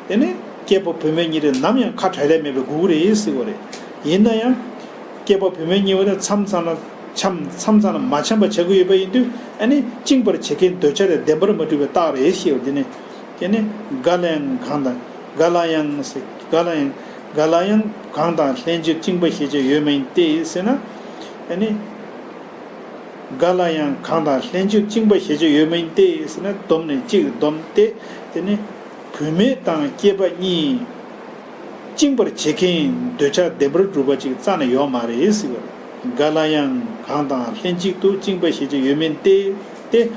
དེ་ནི་སྐྱེས་པ་བུད་མེད་གཉིས་དེ་ནམ་ཡང་ཁ་བྲལ་ཡ་མེད་པའི་སྒུག་རེད་ཟེར་བ་རེད། ཡིན་ན་ཡང་། སྐྱེས་པ་བུད་མེད་གཉིས་པོ་དེ་མཚམས་མཚམས་ལ་འཆམ། མཚམས་མཚམས་ལ་མ་འཆམ་པ་བྱེད་ཀྱི་ཡོད་པ་ཡིན་དུས། ཨ་ནི་བཅིངས་པར་བྱེད་མཁན་འདོད་ཆགས་དེ་བདེན་པར་མ་གྲུབ་པའི་རྟགས་རེད་ཞེས་པ་འདི་ནི། དེ་ནི་འགའ་ལ་ཡང་གང་དང་། འགའ་ལ་ཡང་ཟེར། འགའ་ལ་ཡང་། འགའ་ལ་ཡང་གང་དང་ལྷན་ཅིག་བཅིངས་པ་ཞེས་བྱ་ཡོད་མིན་ཏེ་ཟེར་ན། ཨ་ནི། འགའ་ལ་ཡང་གང་དང་ལྷན་ཅིག་བཅིངས་པ་ཞེས་བྱ་ཡོད་མིན་ཏེ་ཟེར་ན། སྡོམ་ནི་གཅིག་སྡོམ་སྟེ། དེ་ནི་བུད་མེད་དང་སྐྱེས་པ་གཉིས་བཅིངས་པར་བྱེད་མཁན་འདོད་ཆགས་བདེན་པར་གྲུབ་པ་ཅིག་རྩ་ནས་ཡོད་མ་རེད་ཟེར་བ་རེད། ག་ལ་ཡང་གང་དང་ལྷན་ཅིག་ཏུ་བཅིངས་པ་ཞེས་བྱ་ཡོད་མིན་ཏེ། ཏེ།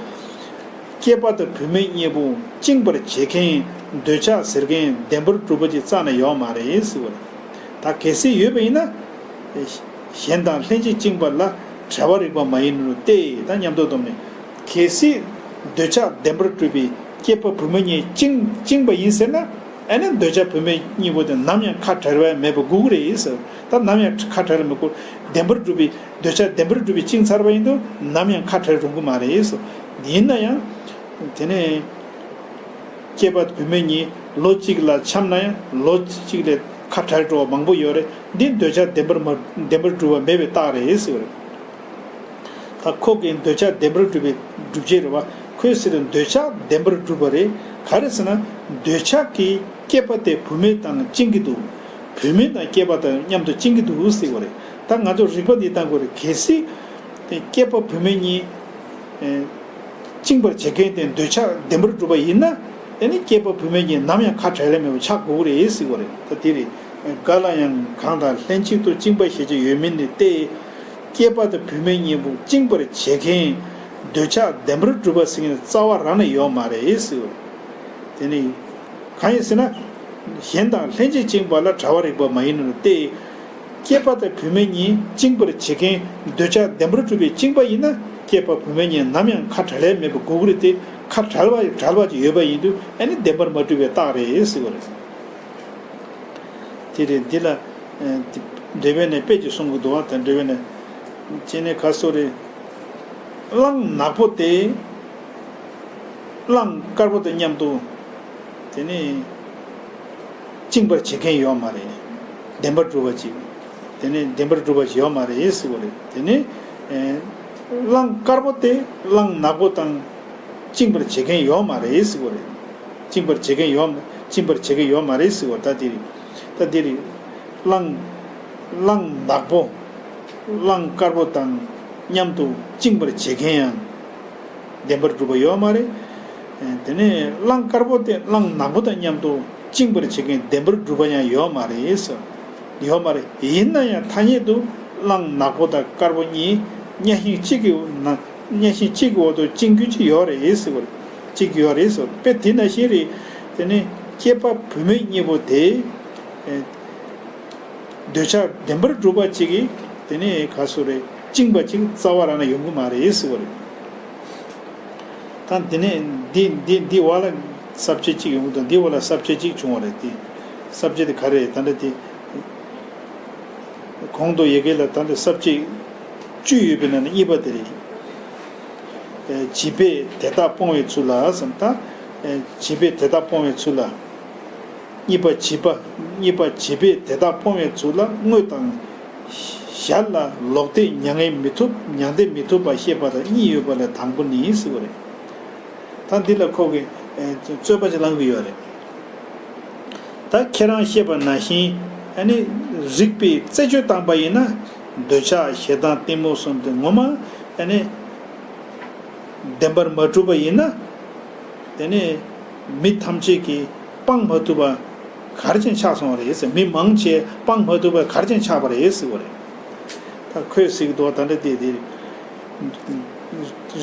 སྐྱེས་པ་དང་བུད་མེད་གཉིས་པོ་བཅིངས་པར་བྱེད་མཁན་འདོད་ཆགས་ཟེར་མཁན་བདེན་པར་གྲུབ་པ་ཅིག་རྩ་ནས་ཡོད་མ་རེད་ཟེར་བ་རེད། ད་གལ་སྲིད་ཡོད་པ་ཡིན་ན། གཞན་དང་ལྷན་ཅིག་བཅིངས་པ་ལ་བྲལ་བ་རིག་པ་མ་ཡིན་ནོ་སྟེ། ད་མཉམ་དུ་བསྡོམས་ནས། གལ་སྲིད་འདོད་ཆགས་བདེན་པར་གྲུབ་པའི་སྐྱེས་པ་བུད་མེད་གཉིས་བཅིངས་བཅིངས་པ་ཡིན་ཟེར་ན། ཨ་ནི་འདོད་ཆགས་བུད་མེད་གཉིས་པོ་དེ་ནམ་ཡང་ཁ་བྲལ་བ་མེད་པ་དགོས་ཀྱི་རེད་ཟེར། ད་ནམ་ཡང་ཁ་བྲལ་མི་དགོས། བདེན་པར་གྲུབ་པའི་འདོད་ཆགས་བདེན་པར་གྲུབ་པའི་བཅིངས་ཚར་བ་ཡིན་དུས་ནམ་ཡང་ཁ་བྲལ་རུང་གི་མ་རེད་ཟེར། ཡིན་ན་ཡང་། དེ་ནས། སྐྱེས་པ་བུད་མེད་གཉིས་ལོ་གཅིག་ལ་འཆམ་ན་ཡང་ལོ་གཅིག་ལས་ཁ་བྲལ་འགྲོ་བ་མང་པོ་ཡོད་རེད། འདི་འདོད་ཆགས་བདེན་པར་མ་བདེན་པར་གྲུབ་པ་མེད་པའི་རྟགས་རེད་ཟེར་བ་རེད། ད་ཁོ་གི་འདོད་ཆགས་བདེན་པར་གྲུབ་པའི་སྒྲུབ་བྱེད་རེད་བ། ཁོས་ཟེར་དུས་འདོད་ཆགས་བདེན་པར་གྲུབ་པ་རེད། ག་རེ་ཟེར་ན། འདོད་ཆགས་ཀྱིས་སྐྱེས་པ་དེ་བུད་མེད་དང་བཅིངས་ཀྱི་འདུག་བུད་མེད་དང་སྐྱེས་པ་དང་མཉམ་དུ་བཅིངས་ཀྱི་འདུག་ཟེར་བ་རེད། ད་ང་ཚོ་རིགས་པ་འདི་བཏང་དགོས་རེད། གལ་སྲིད་དེ་སྐྱེས་པ་བུད་མེད་གཉིས། ཨེ། བཅིངས་པར་བྱེད་མཁན་དེ་འདོད་ཆགས་བདེན་པར་གྲུབ་པ་ཡིན་ན། དེ་ནི་སྐྱེས་པ་བུད་མེད་གཉིས་ནམ་ཡང་ཁ་བྲལ་ལེ་མེད་པ་ཆགས་དགོས་ཀྱི་རེད་ཟེར་བ་རེད། ད་དེ་རེད། ག་ལ་ཡང་གང་དང་ལྷན་ཅིག་ཏུ་བཅིངས་པ་ཞེས་བྱ་ཡོད་མིན་ནི་སྟེ། སྐྱེས་པ་དང་བུད་མེད་གཉིས་པོ་བཅིངས་པར་བྱེད་མཁན་འདོད་ཆགས་བདེན་པར་གྲུབ་པ་ཟེར་མཁན་རྩ་བ་རང་ནས་ཡོད་མ་རེད་ཟེར་བ་རེད། དེ་ནི་གང་ཡིན་ཟེར་ན། གཞན་དང་ལྷན་ཅིག་བཅིངས་པ་ལ་བྲལ་བ་རིག་པ་མ་ཡིན་ནོ་སྟེ། སྐྱེས་པ་དང་བུད་མེད་གཉིས་བཅིངས་པར་བྱེད་མཁན་འདོད་ཆགས་བདེན་པར་གྲུབ་པའི་བཅིངས་པ་ཡིན་ན། སྐྱེས་པ་བུད་མེད་གཉིས་ནམ་ཡང་ཁ་བྲལ་ཡ་མེད་པ་དགོས་ཀྱི་རེད་དེ། ཁ་བྲལ་བ་བྲལ་བ་ཅིག་ཡོད་པ་ཡིན་དུས་ཨ་ནི་བདེན་པར་མ་གྲུབ་པའི་རྟགས་རེད་ཟེར་བ་རེད། དེ་རེད། འདི་ལ་འགྲེལ་པ་ནས་དཔེ་ཅིག་གསུང་གི་འདུག་བ། དང་འགྲེལ་པ་ནས་བྱས་ནས་ག་སོ་རེད། གླང་ནག་པོ་དེ། གླང་དཀར་པོ་དང་མཉམ་དུ། དེ་ནི། བཅིངས་པར་བྱེད་མཁན་ཡོད་མ་རེད། བདེན་པར་གྲུབ་པ་ཅིག་དེ་ནི་བདེན་པར་གྲུབ་པ་ཅིག་ཡོད་མ་རེད་ཟེར་བ་རེད། དེ་ནི། ཨེ། གླང་དཀར་པོ་དེ་གླང་ནག་པོ་དང་བཅིངས་པར་བྱེད་མཁན་ཡོད་མ་རེད་ཟེར་བ་རེད། བཅིངས་པར་བྱེད་མཁན་ཡོད་བཅིངས་པར་བྱེད་མཁན་ཡོད་མ་རེད་ཟེར་བ། ད་དེ་རེད། ད་དེ་རེད། གླང་། གླང་ནག་པོ། གླང་དཀར་པོ་དང་མཉམ་དུ་བཅིངས་པར་བྱེད་མཁན་ཡང་། བདེན་པར་གྲུབ་པ་ཡོད་མ་རེད། དེ་ནས་གླང་དཀར་པོ་དེ་གླང་ནག་པོ་དང་མཉམ་དུ་བཅིངས་པར་བྱེད་མཁན་བདེན་པར་གྲུབ་པ་ཡང་ཡོད་མ་རེད་ཟེར། ཡོད་མ་རེད། ཡིན་ན་ཡང་ཐ་སྙད་དུ་གླང་ནག་པོ་དང་དཀར་པོ་གཉིས་གཉའ་ཤིང་གཅིག་གི་ནང་གཉའ་ཤིང་གཅིག་གི་འོག་ཏུ་བཅིངས་རྒྱུ་ཅིག་ཡོད་རེད་ཟེར་བ་རེད། གཅིག་ཡོད་རེད་ཟེར་བ་རེད། དཔེ་དེ་ནང་བཞིན་རེད། དེ་ནས་སྐྱེས་པ་བུད་མེད་གཉིས་པོ་དེ། འདོད་ཆགས་བདེན་པར་གྲུབ་པ་གཅིག་གིས་དེ་ནས་ག་སོ་རེད། བཅིངས་པ་གཅིག་རྩ་བ་རང་ལ་ཡོང་གི་མ་རེད་ཟེར་བ་རེད། ད་དེ་ནས་འདི་འདི་འདི་བ་ལ་ས་བཅད་གཅིག་ཡོང་གི་འདུག་འདི་བ་ལ་ས་བཅད་གཅིག་བྱུང་བ་རེད་དེ། ས་བཅད་དེ་ག་རེ་རེད། ད་འདྲ་དེ། གོང་དུ་ཡི་གེ་ལ་ད་འདྲ་ས་བཅད་བཅུ་ཡོད་པའི་ནང་ནས་གཉིས་པ་དེ་རེད། བྱིས་པས་དེ་དག་སྤོང་བའི་ཚུལ་ལ་བསམ་ད། བྱིས་པས་དེ་དག་སྤོང་བའི་ཚུལ་ལ། གཉིས་པ། བྱིས་པ། གཉིས་པ། བྱིས་པས་དེ་དག་སྤོང་བའི་ཚུལ་ལ་དངོས་དང་། ཞར་ལ་ལོག་ལྟས་མྱ་ངན་མི་ཐུབ་མྱང་འདས་མི་ཐུབ་པ་ཤེས་པ་དང་གཉིས་ཡོད་པ་ལས་དང་པོ་ནི་ཟེར་བ་རེད། ད་འདི་ལ་ཁོ་གིས་རྩོད་པ་ཅིག་བསླང་གི་ཡོད་རེད། ད་ཁྱེད་རང་བཤད་པ་ནང་བཞིན་ཨ་ནི་རིགས་པས་རྩད་གཅོད་བཏང་པ་ཡིན་ན། འདོད་ཆགས་ཞེ་སྡང་གཏི་མུག་གསུམ་དེ་ངོ་མ་ཨ་ནི་བདེན་པར་མ་གྲུབ་པ་ཡིན་ན། དེ་ནས་མི་ཐམས་ཅད་ཀྱིས་སྤང་མ་ཐུབ་པ་ག་རེ་བྱས་ཆགས་སོང་བ་རེད་ཟེར། མི་མང་ཆེ་སྤང་མ་ཐུབ་པ་ག་རེ་བྱས་ཆགས་པ་རེད་ཟེར་བ་རེད། ད་ཁོས་ཟེར་གྱི་འདུག་ད་འདྲ་དེ་དེ་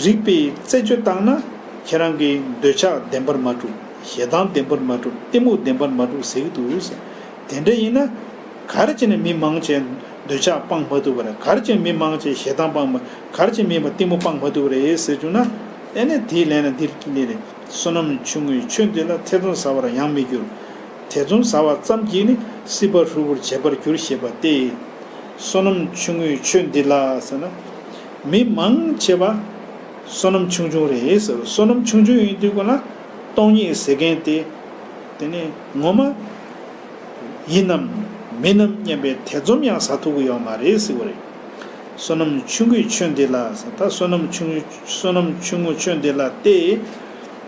རིགས་པས་རྩད་གཅོད་བཏང་ན་ཁྱེད་རང་གི་འདོད་ཆགས་བདེན་པར་མ་གྲུབ། ཞེ་སྡང་བདེན་པར་མ་གྲུབ། གཏི་མུག་བདེན་པར་མ་གྲུབ་ཟེར་གྱི་འདུག་ཟེར། དེ་འདྲ་ཡིན་ན། ག་རེ་བྱས་ནས་མི་མང་ཆེ་འདོད་ཆགས་སྤང་མ་ཐུབ་པ་རེད། ག་རེ་བྱས་མི་མང་ཆེ་ཞེ་སྡང་སྤང་མ། ག་རེ་བྱས་མི་མ་གཏི་མུག་སྤང་མ་ཐུབ་པ་རེད་ཟེར་བྱུང་ན། ཨེ་ནས་དེའི་ལན་ལ་འདི་ལན་རེད། བསོད་ནམས་ཆུང་ངུས་ཆོས་འདི་ལ། ཐེ་ཚོམ་ཟ་བར་ཡང་མི་འགྱུར། ཐེ་ཚོམ་ཟ་བ་ཙམ་གྱིས་ནི། སྲིད་པ་ཧྲིལ་པོར་བྱེད་པར་འགྱུར་ཞེས་པ་སྟེ། བསོད་ནམས་ཆུང་ངུས་ཆོས་འདི་ལ་ཟེར་ན། མི་མང་ཆེ་བ་བསོད་ནམས་ཆུང་ཆུང་རེད་ཟེར། བསོད་ནམས་ཆུང་ཆུང་ཡིན་དུས་ཀོ་ན་སྟོང་ཉིད་ཟེར་མཁན་དེ། དེ་ནི་ངོ་མ་ཡིན་ནམ་མིན་ནམ་སྙམ་པའི་ཐེ་ཚོམ་ཡང་ཟ་ཐུབ་ཀྱི་ཡོད་མ་རེད་ཟེར་བ་རེད། བསོད་ནམས་ཆུང་ངུས་ཆོས་འདི་ལ་ཟེར། ད་བསོད་ནམས་ཆུང་ངུ་བསོད་ནམས་ཆུང་ངུ་ཆོས་འདི་ལ་སྟེ།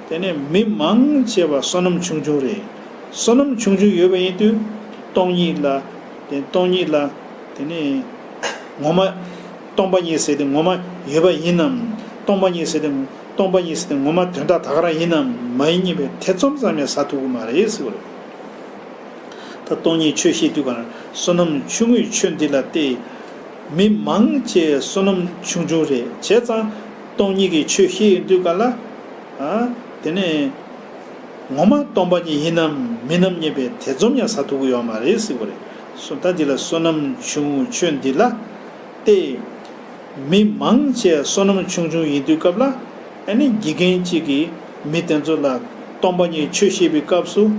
དེ་ནས་མི་མང་ཆེ་བ་བསོད་ནམས་ཆུང་ཆུང་རེད། བསོད་ནམས་ཆུང་ཆུང་ཡོད་པ་ཡིན་དུས་སྟོང་ཉིད་ལ། དེ་སྟོང་ཉིད་ལ། དེ་ནས་ངོ་མ་སྟོང་པ་ཉིད་ཟེར་དེ་ངོ་མ་ཡོད་པ་ཡིན་ནམ། སྟོང་པ་ཉིད་ཟེར་དེ་སྟོང་པ་ཉིད་ཟེར་དེ་ངོ་མ་དོན་དག་ད་ག་རང་ཡིན་ནམ་མ་ཡིན་སྙམ་པའི་ཐེ་ཚོམ་ཙམ་ཡང་ཟ་ཐུབ་ཀྱི་མ་རེད་ཟེར་བ་རེད། ད་སྟོང་ཉིད་ཆོས་བཤད་དུས་ག་ན་བསོད་ནམས་ཆུང་ངུས་ཆོས་འདི་ལ་སྟེ། མི་མང་ཆེ་བསོད་ནམས་ཆུང་ཆུང་རེད། བྱས་ཙང་སྟོང་ཉིད་ཀྱི་ཆོས་བཤད་ཡོང་དུས་ག་ལ། ཨ། དེ་ནས་ངོ་མ་སྟོང་པ་ཉིད་ཡིན་ནམ་མིན་ནམ་སྙམ་པའི་ཐེ་ཚོམ་ཡང་ཟ་ཐུབ་ཀྱི་ཡོད་མ་རེད་ཟེར་བ་རེད། སོ་ད་འདི་ལ་བསོད་ནམས་ཆུང་ངུ་ཆོས་འདི་ལ་སྟེ། མི་མང་ཆེ་བསོད་ནམས་ཆུང་ཆུང་ཡིན་དུས་སྐབས་ལ། ཨ་ནི་དགེ་རྒན་གཅིག་གིས་མི་དེ་ཚོ་ལ་སྟོང་པ་ཉིད་ཆོས་བཤད་པའི་སྐབས་སུ།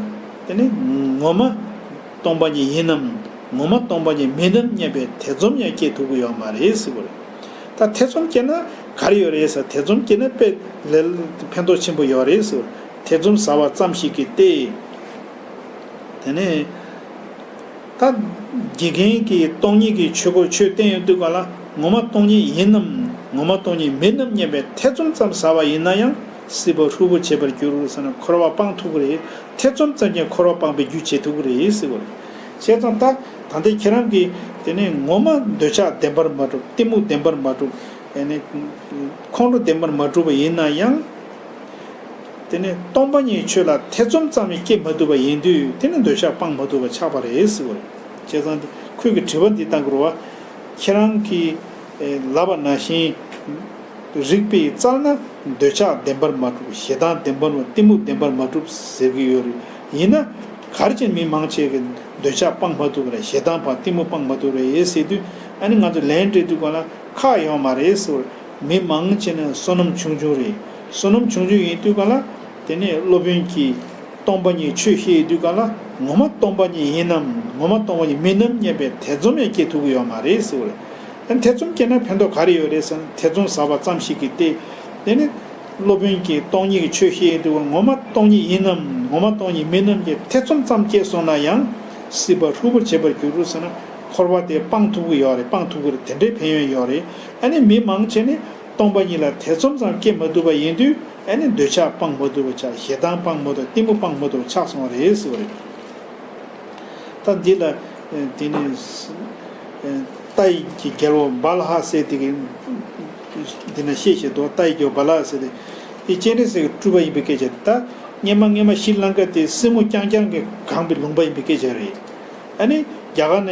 དེ་ནི་ངོ་མ་སྟོང་པ་ཉིད་ཡིན་ནམ་ངོ་མ་སྟོང་པ་ཉིད་མིན་ནམ་སྙམ་པའི་ཐེ་ཚོམ་ཡང་སྐྱེ་ཐུབ་ཀྱི་ཡོད་མ་རེད་ཟེར་བ་རེད། ད་ཐེ་ཚོམ་སྐྱེས་ན་ག་རེ་ཡོད་རེད་ཟེར། ཐེ་ཚོམ་སྐྱེས་ན་དཔེ་ལས་ཕན་ཐོགས་ཆེན་པོ་ཡོད་རེད་ཟེར། ཐེ་ཚོམ་ཟ་བ་ཙམ་ཞིག་གིས་ཏེ། དེ་ནས་ད་དགེ་རྒན་གྱིས་སྟོང་ཉིད་ཀྱི་ཆོས་སྐོར་ཆོས་བསྟན་ཡོང་དུས་ག་ལ་ངོ་མ་སྟོང་ཉིད་ཡིན་ནམ་ངོ་མ་སྟོང་ཉིད་མིན་ནམ་སྙམ་པའི་ཐེ་ཚོམ་ཙམ་ཟ་བ་ཡིན་ན་ཡང་སྲིད་པ་ཧྲུལ་པོ་བྱེད་པར་འགྱུར་ཟེར་ན་འཁོར་བ་སྤང་ཐུབ་ཀྱི་རེད། ཐེ་ཚོམ་ཙམ་གྱིས་འཁོར་བ་སྤངས་པའི་རྒྱུ་བྱེད་ཐུབ་ཀྱི་རེད་ཟེར་བ་རེད། བྱས་ཙང་ད་ད་ལྟའི་ཁྱེད་རང་གིས་དེ་ནས་ངོ་མ་འདོད་ཆགས་བདེན་པར་མ་གྲུབ། གཏི་མུག་བདེན་པར་མ་གྲུབ། ཨ་ནི་ཁོང་ཁྲོ་བདེན་པར་མ་གྲུབ་པ་ཡིན་ན་ཡང་། དེ་ནས་སྟོང་པ་ཉིད་ཆོས་ལ་ཐེ་ཚོམ་ཙམ་ཡང་སྐྱེ་མ་ཐུབ་པ་ཡིན་དུས་དེ་ནི་འདོད་ཆགས་སྤང་མ་ཐུབ་པ་ཆགས་པ་རེད་ཟེར་བ་རེད། བྱས་ཙང་ཁོས་ཀྱི་དྲི་བ་འདི་བཏང་གི་རེད་བ། ཁྱེད་རང་གིས་ལབ་པ་ནང་བཞིན། རིགས་པས་བཙལ་ན་འདོད་ཆགས་བདེན་པར་མ་གྲུབ། ཞེ་སྡང་བདེན་པར་མ། གཏི་མུག་བདེན་པར་མ་གྲུབ་ཟེར་གྱི་ཡོད་རེད། ཡིན་ན་ག་རེ་བྱས་མི་མང་ཆེ་གི་འདོད་ཆགས་སྤང་མ་ཐུབ་པ་རེད། ཞེ་སྡང་དང་གཏི་མུག་སྤང་མ་ཐུབ་པ་རེད་ཟེར་དུས། ཨ་ནི་ང་ཚོ་ལན་སྤྲད་དུས་ག་ལ་ཁག་ཡོད་མ་རེད་ཟེར། མི་མང་ཆེ་ནི་བསོད་ནམས་ཆུང་ཆུང་རེད། བསོད་ནམས་ཆུང་ཆུང་ཡིན་དུས་ག་ལ། དེ་ནས་སློབ་དཔོན་གྱིས་སྟོང་པ་ཉིད་ཆོས་བཤད་དུས་ག་ལ་ངོ་མ་སྟོང་པ་ཉིད་ཡིན་ནམ་ངོ་མ་སྟོང་པ་ཉིད་མིན་ནམ་སྙམ་པའི་ཐེ་ཚོམ་ཡང་སྐྱེ་ཐུབ་ཀྱི་ཡོད་མ་རེད་ཟེར་བ་རེད། ཨ་ནི་ཐེ་ཚོམ་སྐྱེས་ན་ཕན་ཐོགས་ག་རེ་ཡོད་རེད་ཟེར་ན། ཐེ་ཚོམ་ཟ་བ་ཙམ་ཞིག་གིས་ཏེ། དེ་ནི་སློབ་དཔོན་གྱིས་སྟོང་ཉིད་ཀྱི་ཆོས་བཤད་དུས་ངོ་མ་སྟོང་ཉིད་ཡིན་ནམ་ངོ་མ་སྟོང་ཉིད་མིན་ནམ་གྱི་ཐེ་ཚོམ་ཙམ་སྐྱེས་སོང་ན་ཡང་སྲིད་པ་ཧྲུལ་པོ་བྱེད་པར་འགྱུར་རོ་ཟེར་ན། འཁོར་བ་དེ་སྤང་ཐུབ་ཀྱི་ཡོད་རེད། སྤང་ཐུབ་ཀྱི་རེད། དེ་འདྲའི་ཕན་ཡོན་ཡོད་རེད། ཨ་ནི་མི་མང་ཆེ་ནི་སྟོང་པ་ཉིད་ལ་ཐེ་ཚོམ་ཙམ་སྐྱེ་མ་ཐུབ་པ་ཡིན་དུས། ཨ་ནི་འདོད་ཆགས་སྤང་མ་ཐུབ་པ་ཆགས། ཞེ་སྡང་སྤང་མ་ཐུབ། གཏི་མུག་སྤང་མ་ཐུབ་པ་ཆགས་སོང་བ་རེད་ཟེར་བ་རེད། ད་འདི་ལ་དེ་ནི་ཏཱའི་གི་རྒྱལ་པོ་བ་ལ་ཧ་ཟེར་དེ་གི་འདི་ན་བཤད་བཞིན་འདུག་ཏཱའི་རྒྱལ་པོ་བ་ལ་ཧ་ཟེར་དེ། དེ་སྤྱན་རས་གཟིགས་ཀྱི་སྤྲུལ་པ་ཡིན་པའི་སྐད་ཆ། ད་སྔོན་མ་སྔོན་མ་ཤྲི་ལང་ཀ་དེ་སྲིན་མོ་རྐྱང་རྐྱང་གིས་གང་པའི་ལུང་པ་ཡིན་པའི་སྐད་ཆ་རེད། ཨ་ནི་རྒྱ་གར་ནས་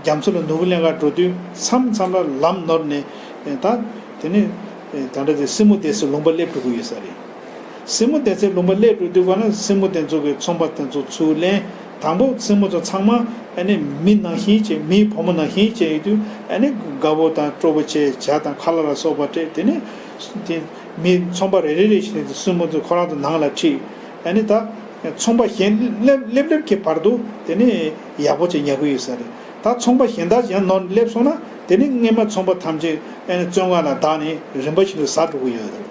རྒྱ་མཚོ་ལ་ནོར་བུ་ལེན་གར་འགྲོ་དུས་མཚམས་མཚམས་ལ་ལམ་ནོར་ནས། ད་དེ་ནི་ད་ལྟ་དེ་སྲིན་མོ་སྡེ་སྲིད་ལུང་པ་སླེབས་འགྲོ་གི་ཡོད་ས་རེད། སྲིན་མོ་སྡེ་སྲིད་ལུང་པ་སླེབས་འགྲོ་དུས་ག་ན་སྲིན་མོ་དེ་ཚོ་གི་ཚོང་པ་དེ་ཚོ་ཚུར་ལེན། དང་པོ་སྲིན་མོ་ཚོ་ཚང་མ་ཨ་ནི་མི་ནང་བཞིན་བྱས། མིའི་བུ་མོ་ནང་བཞིན་བྱས་ཡོད་དུས། ཨ་ནི་དགའ་པོ་དང་སྤྲོ་པོ་བྱས། ཇ་དང་ཁ་ལག་ལ་སོགས་པ་སྤྲད། དེ་ནི་དེ་མི་ཚོང་པ་རེ་རེ་རེ་བཞིན་དེ་སྲིན་མོ་ཚོ་ཁོ་རང་ཚོ་ནང་ལ་ཁྲིད། ཨ་ནི་ད་ཚོང་པ་གཞན་སླེབས་སླེབས་སླེབས་ཀྱི་བར་དུ་དེ་ནི་ཡག་པོ་བྱས་ཉར་གི་ཡོད་ས་རེད། ད་ཚོང་པ་གཞན་དག་གཞན་ནོར་སླེབས་སོང་ན། དེ་ནི་སྔོན་མ་ཚོང་པ་ཐམས་ཅད་ཨ་ནི་བཙོན་ཁང་ལ་བདག་ནི་རིམ་པ་བཞིན་དུ་ཟ་འགྲོ་གི་ཡོད་རེད།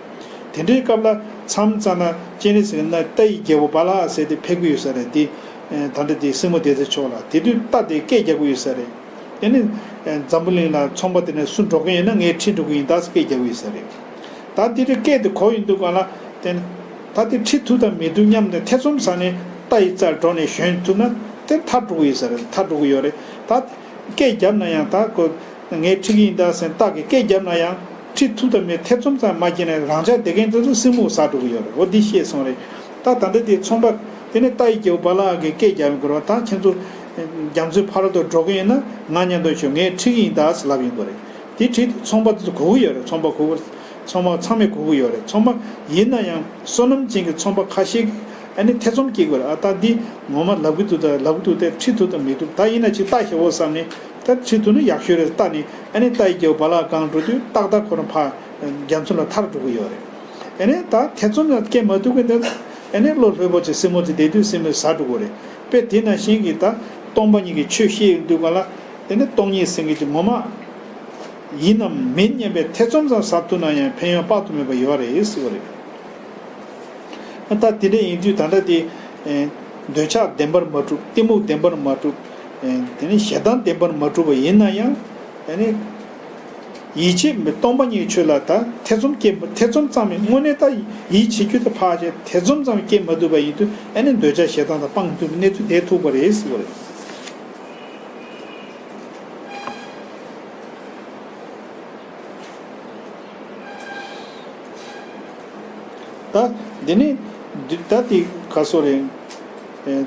དེ་འདྲའི་སྐབས་ལ་མཚམས་མཚམས་ན་སྤྱན་རས་གཟིགས་ན་ཏཱའི་རྒྱལ་པོ་བ་ལ་ཧ་ཟེར་དེ་ཕེབས་ཀྱི་ཡོད་ས་རེད། དེ་ད་ལྟ་དེ་སྲིན་མོ་སྡེ་སྲིད་མཆོག་ལ་དེ་དུས་རྟ་དེ་སྐད་རྒྱག་གི་ཡོད་ས་རེད། དེ་ནི་འཛམ་བུ་གླིང་ལ་ཚོང་པ་དེ་ནས་སུ་འགྲོ་གི་ཡིན་ན་ངས་ཁྲིད་འགྲོ་གི་ཡིན་ད་ཟེར་སྐད་རྒྱག་གི་ཡོད་ས་རེད། ད་དེ་དུས་སྐད་དེ་གོ་ཡོང་དུས་ག་ལ། དེ་ད་དེ་ཁྲིད་ཐུབ་དང་མི་ཐུབ་སྙམ་ནས་ཐེ་ཚོམ་ཟ་ནས་རྟ་ཡི་རྩར་འགྲོ་ནས་ཞོན་ཐུབ་ན་དེ་ཐར་འགྲོ་གི་ཡོད་ས་རེད། ཐར་འགྲོ་གི་ཡོད་རེད། ད་སྐད་བརྒྱབ་ན་ཡང་ད་ཁོ་ངས་ཁྲིད་ཀྱི་ཡིན་ད་ཟེར་རྟ་གིས་སྐད་བརྒྱབ་ན་ཡང་ཁྲིད་ཐུབ་དང་མེད་ཐེ་ཚོམ་ཙམ་མ་སྐྱེས་ནས་རང་ཅག་དེ་གན་དེ་ཚོ་སྲིན་མོས་ཟ་འགྲོ་གི་ཡོད་རེད། འོ་འདི་ཤེས་སོང་རེད། ད་ད་ལྟ་དེ་ཚོང་པ་དེ་ནི་ཏཱའི་རྒྱལ་པོ་བ་ལ་ཧ་གིས་སྐད་བརྒྱབ་ཡོང་གི་རེད་བ། ད་ཁྱེད་ཚོ་རྒྱ་མཚོའི་ཕ་རོལ་ཏུ་འགྲོ་གི་ཡིན་ན་ང་མཉམ་དུ་ཤོག་ངས་ཁྲིད་ཀྱི་ཡིན་ད་ཟེར་ལབ་ཡོང་གི་རེད། དེ་ཁྲིད་དུས་ཚོང་པ་དེ་ཚོ་གོ་གི་ཡོད་རེད། ཚོང་པ་གོ་གི། ཚོང་པ་ཚང་མས་གོ་གི་ཡོད་རེད། ཚོང་པ་ཡིན་ན་ཡང་བསོད་ནམས་ཅན་གྱི་ཚོང་པ་ཁ་ཤས་ཀྱིས་ཨ་ནི་ཐེ་ཚོམ་སྐྱེ་གི་རེད། ཨ་ད་འདི་ངོ་མ་ལབ་གི་འདུག་ད་ལབ་གི་འདུག་དེ་ཁྲིད་ཐུབ་དང་མི་ཐུབ། ད་ཡིན་ན་ཅིག་ལྟ་ཞིག་འོ་བསམ་ནས་ད་ཁྲིད་ཐུབ་ན་ཡག་ཤོས་རེད་ལྟ་ནས། ཨ་ནི་ཏཱའི་རྒྱལ་པོ་བ་ལ་ཧ་གང་འགྲོ་དུས་ཏག་ཏག་ཁོ་རང་ཕར་རྒྱ་མཚོ་ལ་ཐར་འགྲོ་གི་ཡོད་རེད། ཨ་ནི་ད་ཐེ་ཚོམ་ཡང་སྐྱེ་མ་ཐུབ་གི་འདུག་ཨ་ནི་བློ་ལྷོད་པོ་བྱས་སྲིན་མོ་དེ་བསྡད་དུས་སྲིན་མོས་ཟ་འགྲོ་གི་རེད། དཔེ་དེ་ནང་བཞིན་གྱི་ད་སྟོང་པ་ཉིད་ཀྱི་ཆོས་བཤད་ཡོང་དུས་ག་ལ། དེ་ནི་སྟོང་ཉིད་ཟེར་མཁན་གྱི་ངོ་མ་ཡིན་ནམ་མིན་སྙམ་པའི་ཐེ་ཚོམ་ཙམ་ཟ་ཐུབ་ན་ཡང་ཕན་ཡོན་དཔག་ཏུ་མེད་པ་ཡོད་རེད་ཟེར་བ་རེད། ད་དེ་འདྲ་ཡིན་དུས་ད་ལྟ་དེ་འདོད་ཆགས་བདེན་པར་མ་གྲུབ། གཏི་མུག་བདེན་པར་མ་གྲུབ། དེ་ནི་ཞེ་སྡང་བདེན་པར་མ་གྲུབ་པ་ཡིན་ན་ཡང་། ཨ་ནི་ཡིད་ཆེས་མེད། སྟོང་པ་ཉིད་ཆོས་ལ་ད་ཐེ་ཚོམ་སྐྱེ། ཐེ་ཚོམ་ཙམ་མིན། དངོས་གནས་ད་ཡིད་ཆེས་རྒྱུ་དེ་ཕར་བྱས་ཐེ་ཚོམ་ཙམ་སྐྱེ་མ་ཐུབ་པ་ཡིན་དུས། ཨ་ནི་འདོད་ཆགས་ཞེ་སྡང་དང་སྤང་ཐུབ་པའི་གནས་ཚུལ་དེ་ཐུག་པ་རེད་ཟེར་བ་རེད། ད་འདི་ནི་འདི་ད་དེ་ག་སོ་རེད། ཨེ།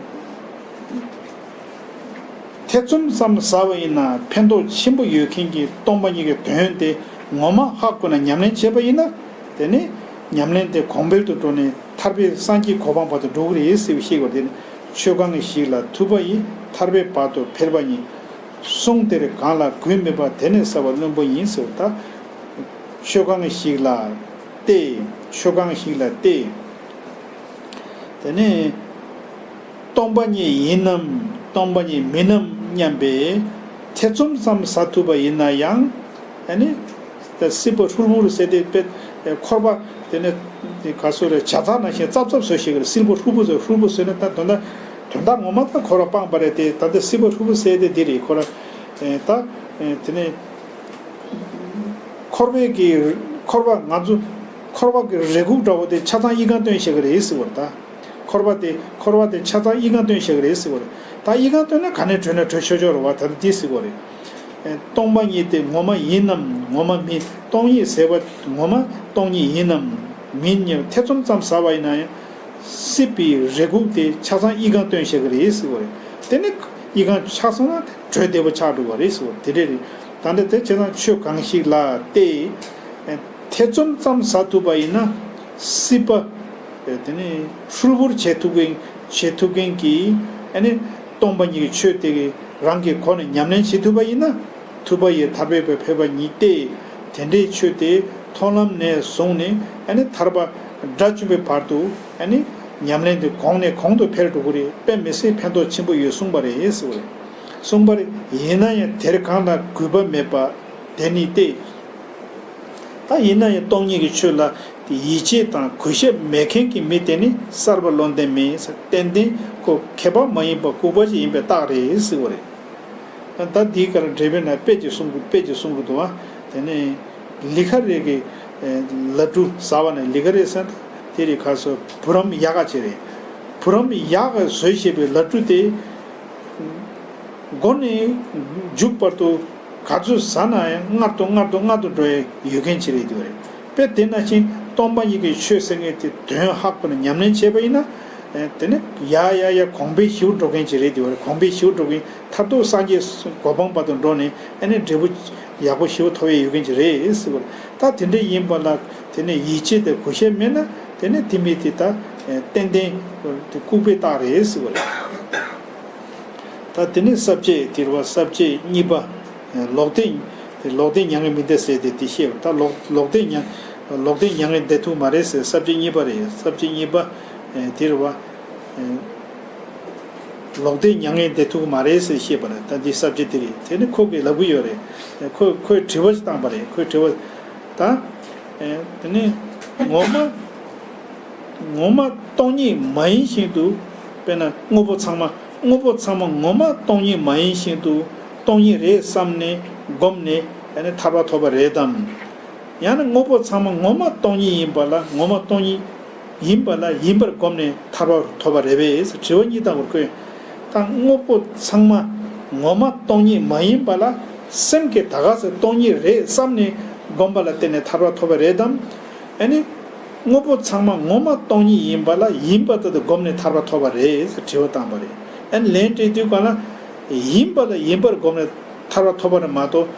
ཐེ་ཚོམ་ཙམ་ཟ་བ་ཡིན་ན་ཕན་ཐོགས་ཆེན་པོ་ཡོད་མཁན་གྱི་སྟོང་པ་ཉིད་ཀྱི་དོན་དེ་ངོ་མ་ཧ་གོ་ནས་ཉམས་ལེན་བྱས་པ་ཡིན་ན། དེ་ནི་ཉམས་ལེན་དེ་གོང་འཕེལ་དུ་འགྲོ་ནས་ཐར་པའི་སངས་རྒྱས་གོ་འཕང་བར་དུ་འགྲོ་གི་རེད་ཟེར་བའི་བཤད་པ་དེ་ནི། ཆོས་གང་ཞིག་ལ་ཐུབ་པ་ཡིས་ཐར་པའི་བར་དུ་འཕེལ་བ་ཉིད། གསུང་དེར་གང་ལ་གུས་མོས་པ་དེ་ནི་ཟབ་པ་བླུན་པོ་ཡིན་ཟེར་བ་ད། ཆོས་གང་ཞིག་ལ་བལྟས། ཆོས་གང་ཞིག་ལ་བལྟས། དེ་ནས་སྟོང་པ་ཉིད་ཡིན་ནམ་སྟོང་པ་ཉིད་མིན་ནམ་སྙམ་པའི་ཐེ་ཚོམ་ཙམ་ཟ་ཐུབ་པ་ཡིན་ན་ཡང་། ཨ་ནི་སྲིད་པ་ཧྲུལ་པོར་ཟད་དེ་པས་འཁོར་བ་དེ་ནས་ག་སོ་རེ་བྱ་ཚང་ནང་བཞིན་ཙབ་ཙབ་བཟོ་ཤེས་ཀྱི་རེད། སྲིད་པ་ཧྲུལ་པོ་བཟོ་ཧྲུལ་པོ་བཟོས་ནས་ད་དོན་དག་དོན་དག་ངོ་མ་ད་འཁོར་བ་སྤངས་པ་རེད་དེ། ད་ལྟ་སྲིད་པ་ཧྲུལ་པོ་ཟད་དེ་འདི་རེད། འཁོར་བ་ད་དེ་ནས། འཁོར་བའི་གི་འཁོར་བ་ང་ཚོ་འཁོར་བ་གི་རེ་སྒུག་འདྲ་བོ་དེ་ཆ་ཚང་ཨི་ཁུང་སྟོན་ཤེས་ཀྱི་རེད་ཟེར་བ་རེད་ད། འཁོར་བ་དེ་འཁོར་བ་དེ་ཆ་ཚང་ཨི་ཁུང་སྟོན་ཤེས་ཀྱི་རེད་ཟེར་བ་རེད། ད་ཨི་ཁུང་སྟོན་ན་ག་ནས་བྲོས་ན་བྲོས་ཆོག་ཆོག་རེད་བ། ད་འདི་ཟེར་བ་རེད། ཨེ། སྟོང་པ་ཉིད་དེ་ངོ་མ་ཡིན་ནམ་ངོ་མ་མིན། སྟོང་ཉིད་ཟེར་བ་ངོ་མ་སྟོང་ཉིད་ཡིན་ནམ་མིན་སྙམ་ཐེ་ཚོམ་ཙམ་ཟ་བ་ཡིན་ན་ཡང་། སྲིད་པའི་རེ་སྒུག་དེ་ཆ་ཚང་ཨི་ཁུང་སྟོན་ཤེས་ཀྱི་རེད་ཟེར་བ་རེད། དེ་ནི་ཨི་ཁུང་ཆག་སོང་ན་བྲོས་བདེ་པོ་ཆགས་འགྲོ་བ་རེད་ཟེར་བ་དེ་འདྲ་རེད། ད་ལྟ་དེ་བྱས་ཙང་ཆོས་གང་ཞིག་ལ་བལྟས། ཐེ་ཚོམ་ཙམ་ཟ་ཐུབ་པ་ཡིན་ན་སྲིད་པ་དེ་ནི་ཧྲུལ་པོར་བྱེད་ཐུབ་མཁན་བྱེད་ཐུབ་མཁན་གྱི་ཨ་ནི་སྟོང་པ་ཉིད་ཀྱི་ཆོས་དེ་གི་རང་གི་ཁོག་ནས་ཉམས་ལེན་བྱེད་ཐུབ་པ་ཡིན་ན། ཐུབ་པ་ཡིས་ཐར་པའི་བར་འཕེལ་བ་ཉིད་དེ། དེ་འདྲའི་ཆོས་དེ་མཐོང་ལམ་ནས་བཟུང་ནས་ཨ་ནི་ཐར་པ་དགྲ་བཅོམ་པའི་བར་དུ་ཨ་ནི་ཉམས་ལེན་དེ་གོང་ནས་གོང་དུ་འཕེལ་འགྲོ་གི་རེད། དཔེ་མི་སྲིད་ཕན་ཐོགས་ཆེན་པོ་ཡོད་གསུངས་པ་རེད་ཟེར་བ་རེད། གསུངས་པ་རེད། ཡིན་ན་ཡང་དེར་གང་ལ་གུས་པ་མེད་པ་དེ་ནི་སྟེ། ད་ཡིན་ན་ཡང་སྟོང་ཉིད་ཀྱི་ཆོས་ལ་ཡིད་ཆེས་དང་གུས་ཞབས་མེད་མཁན་གྱི་མི་དེ་ནི་གསར་པ་བློ་ལྡན་མིན། ཏན་ཏན་ཁོ་མཁས་པ་མ་ཡིན་པ་ལྐུགས་པ་ཞིག་ཡིན་པའི་རྟགས་རེད་ཟེར་བ་རེད། ད་འདིའི་སྐོར་འགྲེལ་པའི་ནང་དཔེ་ཅིག་གསུང་གི་དཔེ་ཅིག་གསུང་གི་འདུག་ཨ། དེ་ནས་ལི་ཁ་རེ་གི་ལ་ཀྲུ་ཟ་བ་ནས། ལི་ཁ་རེ་ཟེར་ན་དེ་རེད། ཁ་སོ་བུ་རམ་ཡག་ག་ཅིག་རེད། བུ་རམ་ཡག་ག་བཟོས་བྱས་པའི་ལ་ཀྲུ་དེ་མགོ་ནས་མཇུག་བར་དུ་ག་ཚོད་ཟ་ན་ཡང་མངར་དུ་མངར་དུ་མངར་དུ་འགྲོ་ཡ་ཡོད་མཁན་ཅིག་རེད་འདུག་རེད། དཔེ་དེ་ནང་བཞིན་སྟོང་པ་ཉིད་ཀྱི་ཆོས་ཟེར་མཁན་དེ་དོན་ཧ་གོ་ནས་ཉམས་ལེན་བྱས་པ་ཡིན་ན། ཨེ། དེ་ནི་ཡ་ཡ་ཡ་གོང་འཕེལ་ཞིག་འགྲོ་མཁན་ཅིག་རེད་འདུག་རེད། གོང་འཕེལ་ཞིག་འགྲོ་མཁན། མཐར་ཐུག་སངས་རྒྱས་གོ་འཕང་བར་དུ་འགྲོ་ནས་ཨ་ནི་འབྲས་བུ་ཡག་པོ་ཞིག་ཐོབ་ཡ་ཡོད་མཁན་ཅིག་རེད་ཟེར་བ། ད་དེ་འདྲ་ཡིན་པ་ལ་དེ་ནས་ཡིད་ཆེས་དང་གུས་ཞབས་མེད་ན་དེ་ནི་དེ་མི་དེ་ད་ཏན་ཏན་དེ་ལྐུགས་པའི་རྟགས་རེད་ཟེར་བ་རེད། ད་དེ་ནས་ས་བཅད་དེ་རེད་བ། ས་བཅད་གཉིས་པ། ལོག་ལྟས། ལོག་ལྟས་མྱ་ངན་མི་འདའ་ཟེར་དེ་དེ་བཤད་པ། ད་ལོག་ལོག་ལྟས་མྱ་ལོག་ལྟས་མྱ་ངན་འདའ་ཐུབ་མ་རེད་ཟེར། ས་བཅད་གཉིས་པ་རེད། ས་བཅད་གཉིས་པ་དེ་རེད་བ། ལོག་ལྟས་མྱ་ངན་འདའ་ཐུབ་མ་རེད་ཟེར་བཤད་པ་རེད། ད་འདི་ས་བཅད་དེ་རེད། དེ་ནི་ཁོ་གིས་ལབ་གི་ཡོད་རེད། ཁོས་ཁོས་དྲི་བ་ཞིག་བཏང་པ་རེད། ཁོས་དྲི་བ་ད། ཨེ། དེ་ནི་ངོ་མ་ངོ་མ་སྟོང་ཉིད་མ་ཡིན་བཞིན་དུ། དཔེར་ན་དངོས་པོ་ཚང་མ་དངོས་པོ་ཚང་མ་ངོ་མ་སྟོང་ཉིད་མ་ཡིན་བཞིན་དུ་སྟོང་ཉིད་རེད་བསམ་ནས་བསྒོམས་ནས་ཨ་ནི་ཐར་པ་ཐོབ་པ་རེད་དམ། ཡང་ན་དངོས་པོ་ཚང་མ་ངོ་མ་སྟོང་ཉིད་ཡིན་པ་ལ་ངོ་མ་སྟོང་ཉིད་ཡིན་པ་ལ་ཡིན་པར་བསྒོམས་ནས་ཐར་པ་ཐོབ་པ་རེད་པས་ཟེར་དྲི་བ་གཉིས་བཏང་བར་ཁོས། ད་དངོས་པོ་ཚང་མ་ངོ་མ་སྟོང་ཉིད་མ་ཡིན་པ་ལ་སེམས་ཀྱིས་ད་ག་ཟེ་སྟོང་ཉིད་རེད་བསམ་ནས་བསྒོམས་པ་ལ་བརྟེན་ནས་ཐར་པ་ཐོབ་པ་རེད་དམ། ཨ་ནི་དངོས་པོ་ཚང་མ་ངོ་མ་སྟོང་ཉིད་ཡིན་པ་ལ་ཡིན་པ་ལྟར་དུ་བསྒོམས་ནས་ཐར་པ་ཐོབ་པ་རེད་ཟེར་དྲི་བ་བཏང་པ་རེད། ཨ་ནི་ལན་སྤྲད་དུས་གང་ལ་ཡིན་པ་ལ་ཡིན་པར་བསྒོམས་ནས་ཐར་པ་ཐོབ་པ་རེད་མ་གཏོགས་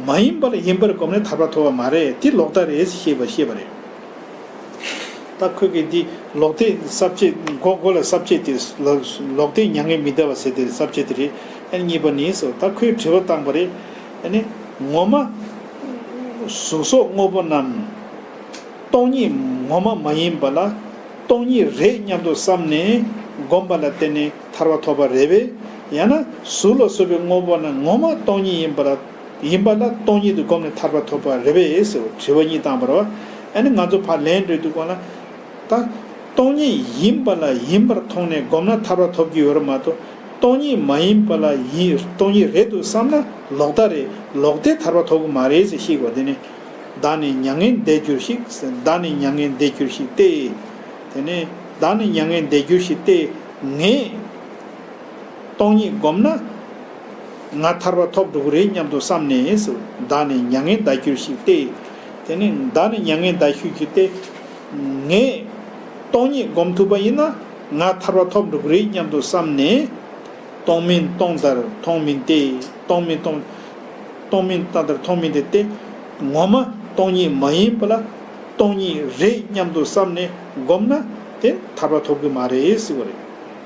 མ་ཡིན་པ་ལ་ཡིན་པར་བསྒོམས་ནས་ཐར་པ་ཐོབ་པ་མ་རེད། དེ་ལོག་ལྟ་རེད་ཞེས་པ་བཤད་པ་རེད། ད་ཁོས་གི་འདི་ལོག་ལྟའི་ས་བཅད་མགོ་མགོ་ལ་ས་བཅད་དེ་ལོག་ལྟས་མྱ་ངན་མི་འདའ་བ་ཟེར་དེ་ས་བཅད་དེ་རེད། ཨ་ནི་གཉིས་པ་ནི་ཟེར། ད་ཁོས་དྲི་བ་བཏང་པ་རེད། ཨ་ནི་ངོ་མ་གཟུགས་སོགས་དངོས་པོ་རྣམས་སྟོང་ཉིད་ངོ་མ་མ་ཡིན་པ་ལ་སྟོང་ཉིད་རེད་སྙམ་དུ་བསམ་ནས་བསྒོམས་པ་ལ་བརྟེན་ནས་ཐར་པ་ཐོབ་པ་རེད་པས། ཡང་ན་གཟུགས་ལ་སོགས་པའི་དངོས་པོ་རྣམས་ངོ་མ་སྟོང་ཉིད་ཡིན་པ་ལ་ཡིན་པ་ལ་སྟོང་ཉིད་དུ་བསྒོམས་ནས་ཐར་པ་ཐོབ་པ་རེད་པས་ཟེར་དྲི་བ་གཉིས་བཏང་པ་རེད་བ། ཨ་ནི་ང་ཚོ་ཕར་ལན་འགྲོ་དུས་གང་ལ། ད་སྟོང་ཉིད་ཡིན་པ་ལ་ཡིན་པར་མཐོང་ནས་བསྒོམས་ན་ཐར་པ་ཐོབ་ཀྱི་ཡོད་རེད་མ་གཏོགས་སྟོང་ཉིད་མ་ཡིན་པ་ལ་ཡིན་སྟོང་ཉིད་རེད་དུ་བསམ་ན་ལོག་ལྟ་རེད། ལོག་ལྟས་ཐར་པ་ཐོབ་ཀྱི་མ་རེད་ཟེར་ཤེས་དགོས། དེ་ནི་བདག་ནི་མྱ་ངན་འདས་གྱུར་ཞིག་བདག་ནི་མྱ་ངན་འདས་གྱུར་ཞིག་སྟེ། དེ་ནི་བདག་ནི་མྱ་ངན་འདས་གྱུར་ཞིག་སྟེ། ངས་སྟོང་ཉིད་བསྒོམས་ན་ང་ཐར་པ་ཐོབ་འགྲོ་གི་རེད་སྙམ་དུ་བསམ་ནས་སུ། བདག་ནི་མྱ་ངན་འདས་གྱུར་ཞིག་སྟེ། དེ་ནི་བདག་ནི་མྱ་ངན་འདས་གྱུར་ཞིག་སྟེ། ངས་སྟོང་ཉིད་བསྒོམ་ཐུབ་པ་ཡིན་ན་ང་ཐར་པ་ཐོབ་འགྲོ་གི་རེད་སྙམ་དུ་བསམ་ནས། སྟོང་མིན་སྟོང་ལྟར་མཐོང་མིན་ཏེ། སྟོང་མིན་སྟོང་། སྟོང་མིན་སྟོང་ལྟར་མཐོང་མིན་ཏེ་སྟེ། ངོ་མ་སྟོང་ཉིད་མ་ཡིན་པ་ལ་སྟོང་ཉིད་རེད་སྙམ་དུ་བསམས་ནས་བསྒོམས་ན་དེ་ཐར་པ་ཐོབ་གི་མ་རེད་ཟེར་བ་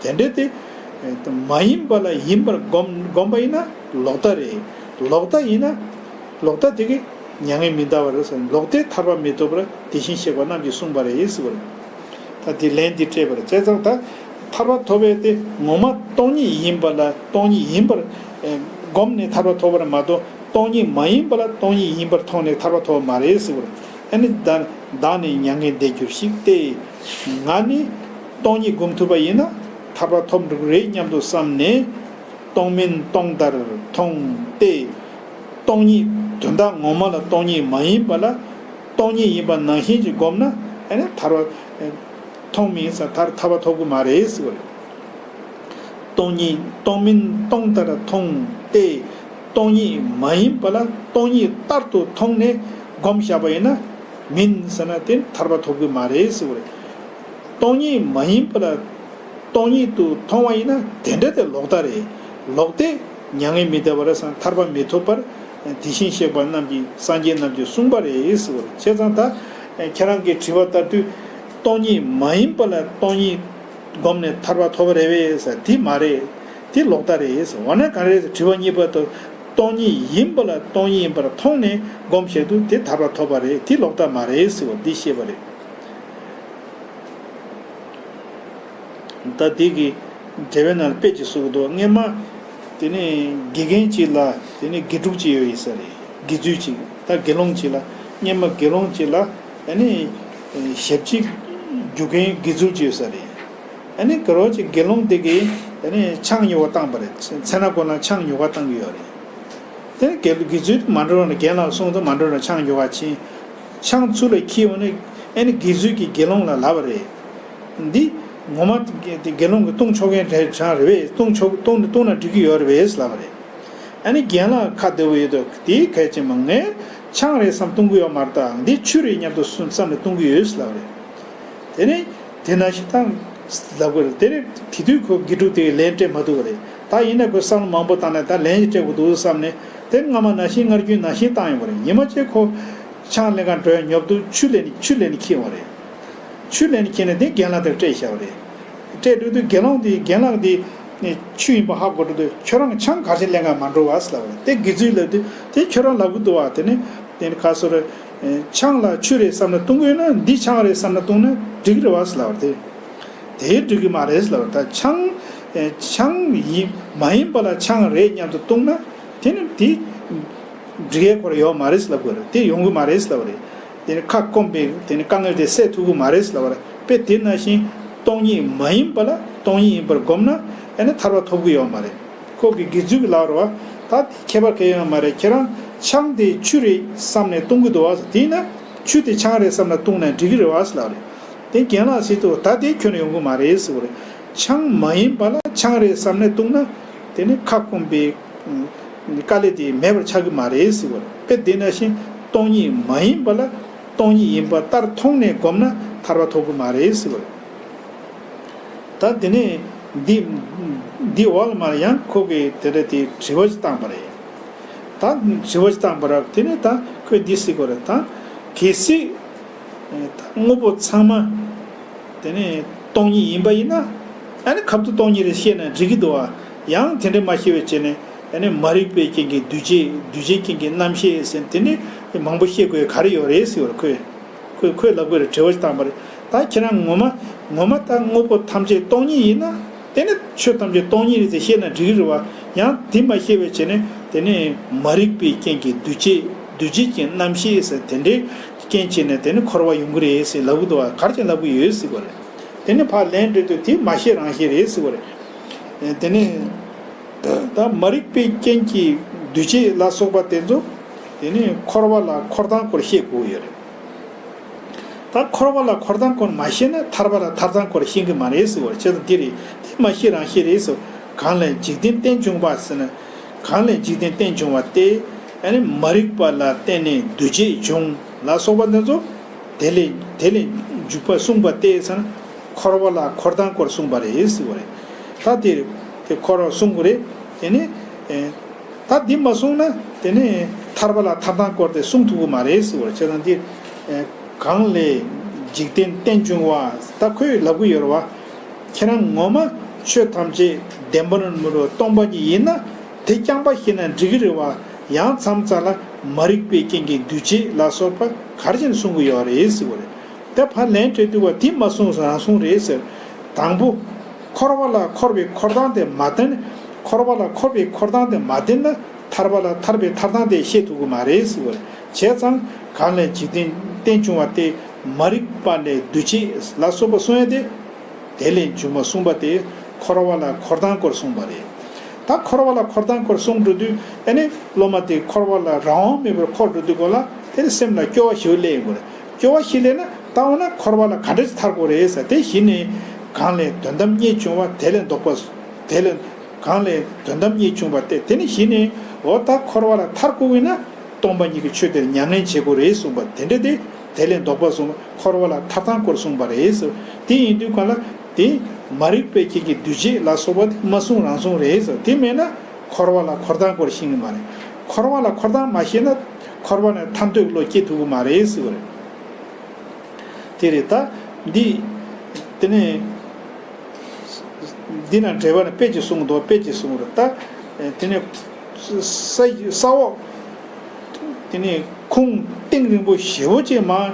རེད། དེ་འདྲ་དེ་མ་ཡིན་པ་ལ་ཡིན་པར་བསྒོམ་བསྒོམ་པ་ཡིན་ན་ལོག་ལྟ་རེད། ལོག་ལྟ་ཡིན་ན་ལོག་ལྟ་དེ་གི་མྱ་ངན་མི་འདའ་བ་རེད་ཟེར། ལོག་ལྟས་ཐར་པ་མི་ཐོབ་པར་དེ་བཞིན་གཤེགས་པ་རྣམས་ཀྱིས་གསུངས་པ་རེད་ཟེར་བ་རེད། ད་དེ་ལན་འདི་སྤྲད་པ་རེད། བྱས་ཙང་ད་ཐར་པ་ཐོབ་པའི་དེ་ངོ་མ་སྟོང་ཉིད་ཡིན་པ་ལ་སྟོང་ཉིད་ཡིན་པར་ཨེ་བསྒོམས་ནས་ཐར་པ་ཐོབ་པར་མ་གཏོགས་སྟོང་ཉིད་མ་ཡིན་པ་ལ་སྟོང་ཉིད་ཡིན་པར་མཐོང་ནས་ཐར་པ་ཐོབ་པ་མ་རེད་ཟེར་བ་རེད། ཨ་ནི་བདག་བདག་ནི་མྱ་ངན་འདས་གྱུར་ཞིག་སྟེ། ང་ནི་སྟོང་ཉིད་བསྒོམ་ཐུབ་པ་ཡིན་ན་ཐར་པ་ཐོབ་འགྲོ་གི་རེད་སྙམ་དུ་བསམས་ནས། སྟོང་མིན་སྟོང་ལྟར་མཐོང་སྟེ། སྟོང་ཉིད་དོན་དག་ངོ་མ་ལ་སྟོང་ཉིད་མ་ཡིན་པ་ལ་སྟོང་ཉིད་ཡིན་པ་ནང་བཞིན་གྱིས་བསྒོམས་ན་ཨ་ནི་ཐར་པ་མཐོང་མིན་ས་ཐར་ཐར་པ་ཐོབ་ཀྱི་མ་རེད་ཟེར་བ་རེད། སྟོང་ཉིད་སྟོང་མིན་སྟོང་ལྟར་མཐོང་སྟེ། སྟོང་ཉིད་མ་ཡིན་པ་ལ་སྟོང་ཉིད་ལྟར་དུ་མཐོང་ནས་བསྒོམ་བཞག་པ་ཡིན་ན་མིན་ཟེར་ན་དེ་ཐར་པ་ཐོབ་ཀྱི་མ་རེད་ཟེར་བ་རེད། སྟོང་ཉིད་མ་ཡིན་པ་ལ་སྟོང་ཉིད་དུ་མཐོང་བ་ཡིན་ན་དེ་འདྲ་དེ་ལོག་ལྟ་རེད། ལོག་ལྟས་མྱ་ངན་མི་འདའ་བར་སང་ཐར་པ་མི་ཐོབ་པར་དེ་བཞིན་གཤེགས་པ་རྣམས་ཀྱིས་སངས་རྒྱས་རྣམས་ཀྱིས་གསུངས་པ་རེད་ཟེར་བ་རེད། བྱས་ཙང་ད་ཁྱེད་རང་གི་དྲི་བ་ལྟར་དུས་སྟོང་ཉིད་མ་ཡིན་པ་ལ་སྟོང་ཉིད་བསྒོམས་ནས་ཐར་པ་ཐོབ་པ་རེད་པས་ཟེར་དེ་མ་རེད། དེ་ལོག་ལྟ་རེད་ཟེར། འོ་ན་ག་རེ་རེད་ཟེར། དྲི་བ་གཉིས་པ་དུ་སྟོང་ཉིད་ཡིན་པ་ལ་སྟོང་ཉིད་ཡིན་པར་མཐོང་ནས་བསྒོམ་བྱེད་དུ་དེ་ཐར་པ་ཐོབ་པ་རེད། དེ་ལོག་ལྟ་མ་རེད་ཟེར་བ་འདི་བཤད་པ་རེད། ད་དེ་གི་འགྲེལ་པའི་ནང་ལ་དཔེ་ཅིག་གསུངས་འདུག་སྔོན་མ་དེ་ནས་དགེ་རྒན་ཅིག་ལ་དེ་ནས་དགེ་ཕྲུག་ཅིག་ཡོད་ཡིན་ས་རེད། དགེ་ཚུལ་ཅིག་ད་དགེ་སློང་ཅིག་ལ་སྔོན་མ་དགེ་སློང་ཅིག་ལ་ཨ་ནི་ཞབས་ཕྱི་རྒྱུག་མཁན་དགེ་ཚུལ་ཅིག་ཡོད་ས་རེད། ཨ་ནི་དགེ་སློང་ཅིག་དགེ་སློང་དེ་གིས་ཨ་ནི་ཆང་ཉོ་བ་བཏང་པ་རེད། མཚན་ན་ཁོ་ན་ཆང་ཉོ་བ་བཏང་གི་ཡོད་རེད། དེ་དགེ་དགེ་ཚུལ་དེ་མ་འགྲོ་ན་རྒན་ལགས་གསུངས་དུས་མ་འགྲོ་ན་ཆང་ཉོ་བ་ཕྱིན། ཆང་ཚུར་ལ་འཁྱེར་འོང་ནས་ཨ་ནི་དགེ་ཚུལ་གྱིས་དགེ་སློང་ལ་ལབ་པ་རེད། འདི་ངོ་མ་དེ་དགེ་སློང་གིས་བཏུང་ཆོག་མཁན་རེད་ཆང་རེད་པས། བཏུང་ཆོག་བཏུང་ནས་བཏུང་ན་འགྲིག་གི་ཡོད་རེད་པས་ལབ་པ་རེད། ཨ་ནི་རྒན་ལགས་ཁ་བདེ་བོ་ཡོད་དོ། དེའི་གལ་ཆེན་པོ་ངས་ཆང་རེད་བསམ་བཏུང་གི་ཡོད་མ་རེད། ད་འདི་ཆུ་རེད་སྙམ་དུ་བསམ་ནས་བཏུང་གི་ཡོད་ལབ་པ་རེད། དེ་ནས་དེ་ནང་བཞིན་ད་ལབ་དགོས་རེད། དེ་ནས་དེ་དུས་ཁོ་དགེ་ཕྲུག་དེ་ལན་སྤྲད་མ་ཐུབ་པ་རེད། ད་ཡིན་ན་ཁོས་བསམ་བློ་མང་པོ་བཏང་ནས་ད་ལན་ཞིག་སྤྲད་དགོས་འདུག་བསམ་ནས་དེ་སྔ་མ་ནང་བཞིན་སྔར་རྒྱུན་ནང་བཞིན་བཏང་ཡོང་བ་རེད། ཉི་མ་གཅིག་ཁོ་ཆང་ལེན་ག་འགྲོ་ཡ་ཉོབ་འདུག་ཆུ་ལེན་ཆུ་ལེན་འཁྱེར་བ་རེད། ཆུ་ལེན་འཁྱེར་ནས་དེ་རྒན་ལགས་དེར་སྤྲད་བཞག་པ་རེད། སྤྲད་འགྲོ་དུས་དགེ་སློང་དེ་རྒན་ལགས་དེ་ཆུ་ཡིན་པ་ཧ་གོ་འགྲོ་དུས་ཁྱོད་རང་ཆང་ག་རེ་ལེན་ག་མ་འགྲོ་བ་ཟེར་ལབ་པ་རེད། དེ་དགེ་ཚུལ་ལབ་དུས་དེ་ཁྱོད་རང་ལབ་གི་འདུག་བ། དེ་ནི་དེ་ནི་ཁ་སོ་རེ། ཆང་ལ་ཆུ་རེད་བསམ་ནས་བཏུང་གི་ཡོད་ན་འདི་ཆང་རེད་བསམ་ནས་བཏུང་ན་འགྲིག་གི་རེད་བ་ཟེར་ལབ་པ་རེད། དེ་འགྲིག་གི་མ་རེད་ཟེར་ལབ་པ་རེད། ད་ཆང་ཆང་ཡིན་མ་ཡིན་པ་ལ་ཆང་རེད་སྙམ་དུ་བཏུང་ན་དེ་ནི་དེ་འགྲིག་ཡས་ཁོ་ར་ཡོད་མ་རེད་ཟེར་ལབ་དགོས་རེད། དེ་ཡོང་གི་མ་རེད་ཟེར་ལབ་པ་རེད། དེ་ནི་ཁ་སྐོམ་པའི་དེ་ནི་དཀའ་ངལ་དེ་སེལ་ཐུབ་ཀྱི་མ་རེད་ཟེར་ལབ་པ་རེད། དཔེ་དེ་ནང་བཞིན་སྟོང་ཉིད་མ་ཡིན་པ་ལ་སྟོང་ཉིད་ཡིན་པར་བསྒོམས་ན་ཨ་ནི་ཐར་པ་ཐོབ་ཀྱི་ཡོད་མ་རེད། ཁོ་གི་དགེ་ཚུལ་གྱི་ལག་རུ་བ་ད་དེ་ཁྱད་པར་གང་ཡང་མ་རེད། ཁྱེད་རང་ཆང་དེ་ཆུ་རེད་བསམ་ནས་བཏུང་གི་འདུག་བ་ཟེར། དེས་ན་ཆུ་དེ་ཆང་རེད་བསམ་ན་བཏུང་ན་འགྲིག་གི་རེད་བ་ཟེར་ལབ་རེད། དེ་རྒན་ལགས་ཟེར་དུས་ད་དེ་ཁྱོན་ནས་ཡོང་གི་མ་རེད་ཟེར་བ་རེད། ཆང་མ་ཡིན་པ་ལ་ཆང་རེད་བསམ་ནས་བཏུང་ན་དེ་ནི་ཁ་སྐོམ་པའི་དཀའ་ལས་དེ་མེད་པར་ཆགས་ཀྱི་མ་རེད་ཟེར་བ་རེད། དཔེ་དེ་ནང་བཞིན་སྟོང་ཉིད་མ་ཡིན་པ་ལ་སྟོང་ཉིད་ཡིན་པ་ལྟར་མཐོང་ནས་བསྒོམས་ན་ཐར་པ་ཐོབ་ཀྱི་མ་རེད་ཟེར་བ་རེད། ད་དེ་ནས་འདི་འདི་འོག་ལ་མར་ཡང་ཁོ་གིས་དེ་འདྲ་དེ་དྲི་བ་ཞིག་བཏང་པ་རེད། ད་དྲི་བ་ཞིག་བཏང་པ་རེད། དེ་ནས་ད་ཁོས་འདི་ཟེར་གོ་རེད། ད་གལ་སྲིད་ད་དངོས་པོ་ཚང་མ་དེ་ནས་སྟོང་ཉིད་ཡིན་པ་ཡིན་ན་ཨ་ནི་ཁ་ཐུག་སྟོང་ཉིད་རེད་བཤད་ན་འགྲིག་གི་འདུག་བ། ཡང་དེ་འདྲ་མ་བཤད་པའི་བྱས་ནས་ཨ་ནི་མ་རིག་པའི་རྐྱེན་གྱིས་འདུས་བྱས་འདུས་བྱས་རྐྱེན་གྱིས་རྣམ་ཤེས་ཟེར་དེ་འདྲ་མང་པོ་བཤད་དགོས་ག་རེ་ཡོད་རེད་ཟེར་བ་རེད་ཁོས། ཁོས་ཁོས་ལབ་དགོས་རེད། དྲི་བ་ཞིག་བཏང་པ་རེད། ད་ཁྱེད་རང་ངོ་མ་ངོ་མ་ད་དངོས་པོ་ཐམས་ཅད་སྟོང་ཉིད་ཡིན་ན་དེ་ནི་ཆོས་ཐམས་ཅད་སྟོང་ཉིད་རེད་ཟེར་བཤད་ན་འགྲིག་གི་རེད་བ། ཡང་དེ་མ་བཤད་པའི་བྱས་ནས་དེ་ནི་མ་རིག་པའི་རྐྱེན་གྱིས་འདུས་བྱས་འདུས་བྱས་ཀྱི་རྣམ་ཤེས་ཟེར་དེ་འདྲའི་རྐྱེན་བྱས་ནས་དེ་ནི་འཁོར་བ་ཡོང་གི་རེད་ཟེར་ལབ་གི་འདུག་བ། ག་རེ་བྱས་ལབ་གི་ཡོད་ཟེར་བ་རེད། དེ་ནི་ཕར་ལན་སྤྲད་དུས་དེ་མ་བཤད་རང་བཤད་རེད་ཟེར་བ་རེད། དེ་ནི་ད་མ་རིག་པའི་རྐྱེན་གྱིས་འདུས་བྱས་ལ་སོགས་པ་དེ་ཚོ་དེ་ནི་འཁོར་བ་ལ་འཁོར་སྟངས་སྐོར་བཤད་དགོས་ཡོད་རེད། ད་འཁོར་བ་ལ་འཁོར་སྟངས་སྐོར་མ་ཤེས་ན་ཐར་པ་ལ་ཐར་སྟངས་སྐོར་ཤེས་ཀྱི་མ་རེད་ཟེར་བ་རེད། བྱས་ཙང་འདི་རེད། དེ་མ་ཤེས་རང་ཤེས་རེད་ཟེར། གང་ལས་འཇིག་རྟེན་རྟེན་བྱུང་བ་ཟེར་ན། གང་ལས་འཇིག་རྟེན་རྟེན་བྱུང་བ་སྟེ། ཨ་ནི་མ་རིག་པ་ལ་བརྟེན་ནས་འདུས་བྱས་བྱུང་ལ་སོགས་པ་འདི་ཚོ། དེ་ལས་དེ་ལས་འཇུག་པ་གསུངས་པ་སྟེ་ཟེར་ན། འཁོར་བ་ལ་འཁོར་སྟངས་སྐོར་གསུངས་པ་རེད་ཟེར་བ་རེད། ད་དེ་ དེ་འཁོར་བ་གསུང་གི་རེད། དེ་ནི་ཨེ་ད་འདི་མ་གསུངས་ན་དེ་ནི་ཐར་པ་ལ་ཐར་ཐང་སྐོར་དེ་གསུང་ཐུབ་ཀྱི་མ་རེད་ཟེར་བ་རེད། བྱས་ཙང་འདི་ཨེ་གང་ལས་འཇིག་རྟེན་རྟེན་བྱུང་བ་ད་ཁོས་ལབ་ཀྱི་ཡོད་རེད་བ། ཁྱེད་རང་ངོ་མ་ཆོས་ཐམས་ཅད་བདེན་པར་མི་འགྲོ་སྟོང་པ་ཉིད་ཡིན་ན་དེ་རྐྱང་པ་ཤེས་ན་འགྲིག་གི་རེད་བ། ཡང་མཚམས་རྩ་ལ་མ་རིག་པའི་རྐྱེན་གྱིས་འདུས་བྱས་ལ་སོགས་པ་ག་རེ་བྱས་ནས་གསུང་གི་ཡོད་རེད་ཟེར་བ་རེད། ད་ཕར་ལན་སྤྲད་དུས་བ་དེ་མ་གསུངས་རང་གསུངས་རེད་ཟེར། དང་པོ། འཁོར་བ་ལ་འཁོར་བའི་འཁོར་སྟངས་དེ་མ་བསྟན། འཁོར་བ་ལ་འཁོར་བའི་འཁོར་སྟངས་དེ་མ་བསྟན་ན་ཐར་པ་ལ་ཐར་པའི་ཐར་སྟངས་དེ་ཤེས་ཐུབ་ཀྱི་མ་རེད་ཟེར་བ་རེད། བྱས་ཙང་གང་ལས་འཇིག་རྟེན་རྟེན་བྱུང་བ་སྟེ་མ་རིག་པ་ལས་འདུས་བྱས་ལ་སོགས་པ་གསུང་ཡ་དེ། དེ་ལས་འབྱུང་བ་གསུངས་པ་དེ་འཁོར་བ་ལ་འཁོར་སྟངས་སྐོར་གསུངས་པ་རེད། ད་འཁོར་བ་ལ་འཁོར་སྟངས་སྐོར་གསུངས་འགྲོ་དུས་ཨ་ནི་སློབ་མ་དེ་འཁོར་བ་ལ་རང་དབང་མེད་པར་འཁོར་འགྲོ་དུས་གོ་ལ་དེ་ནི་སེམས་ལ་སྐྱོ་བ་ཞེ་པོ་སླེབས་ཡོང་གི་རེད། སྐྱོ་བ་ཞིག་སླེབས་ན་ད་འོ་ན་འཁོར་བ་ལ་ག་འདྲ་ཞིག་ཐར་དགོས་རེད་ཟེར་དེ་གཞི་ནས་གང་ལས་དོན་དམ་རྙེད་བྱུང་བ་དེ་ལས་ལྡོག་པ་དེ་ལས་གང་ལས་དོན་དམ་རྙེད་བྱུང་བ་སྟེ་དེ་ནི་གཞི་ནས་འོ་ད་འཁོར་བ་ལ་ཐར་དགོས་ཡིན་ན་སྟོང་པ་ཉིད་ཀྱི་ཆོས་དེར་ཉམས་ལེན་བྱེད་དགོས་རེད་གསུངས་པ་དེ་འདྲ་དེ་དེ་ལས་ལྡོག་པ་གསུངས་འཁོར་བ་ལ་ཐར་ཐང་སྐོར་གསུངས་པ་རེད་ཟེར། དེ་ཡིན་དུས་གང་ལ་དེ་མ་རིག་པའི་རྐྱེན་གྱིས་འདུས་བྱས་ལ་སོགས་པ་དེ་མ་གསུངས་རང་གསུངས་རེད་ཟེར། དེ་མེད་ན་འཁོར་བ་ལ་འཁོར་སྟངས་སྐོར་ཤེས་ཀྱི་མ་རེད། འཁོར་བ་ལ་འཁོར་སྟངས་མ་ཤེས་ན་འཁོར་བ་ནས་ཐར་འདོད་བློ་སྐྱེ་ཐུབ་ཀྱི་མ་རེད་ཟེར་བ་རེད། དེ་རེད་ད། འདི། དེ་ནས། འདི་ན་འགྲེལ་པ་ནས་དཔེ་ཅིག་གསུངས་འདུག་དཔེ་ཅིག་གསུངས་རེད་ད། དེ་ནས། ས་ས་འོག་དེ་ནས་ཁུངས་གཏིང་རིང་པོ་ཞེ་པོ་ཅིག་མར་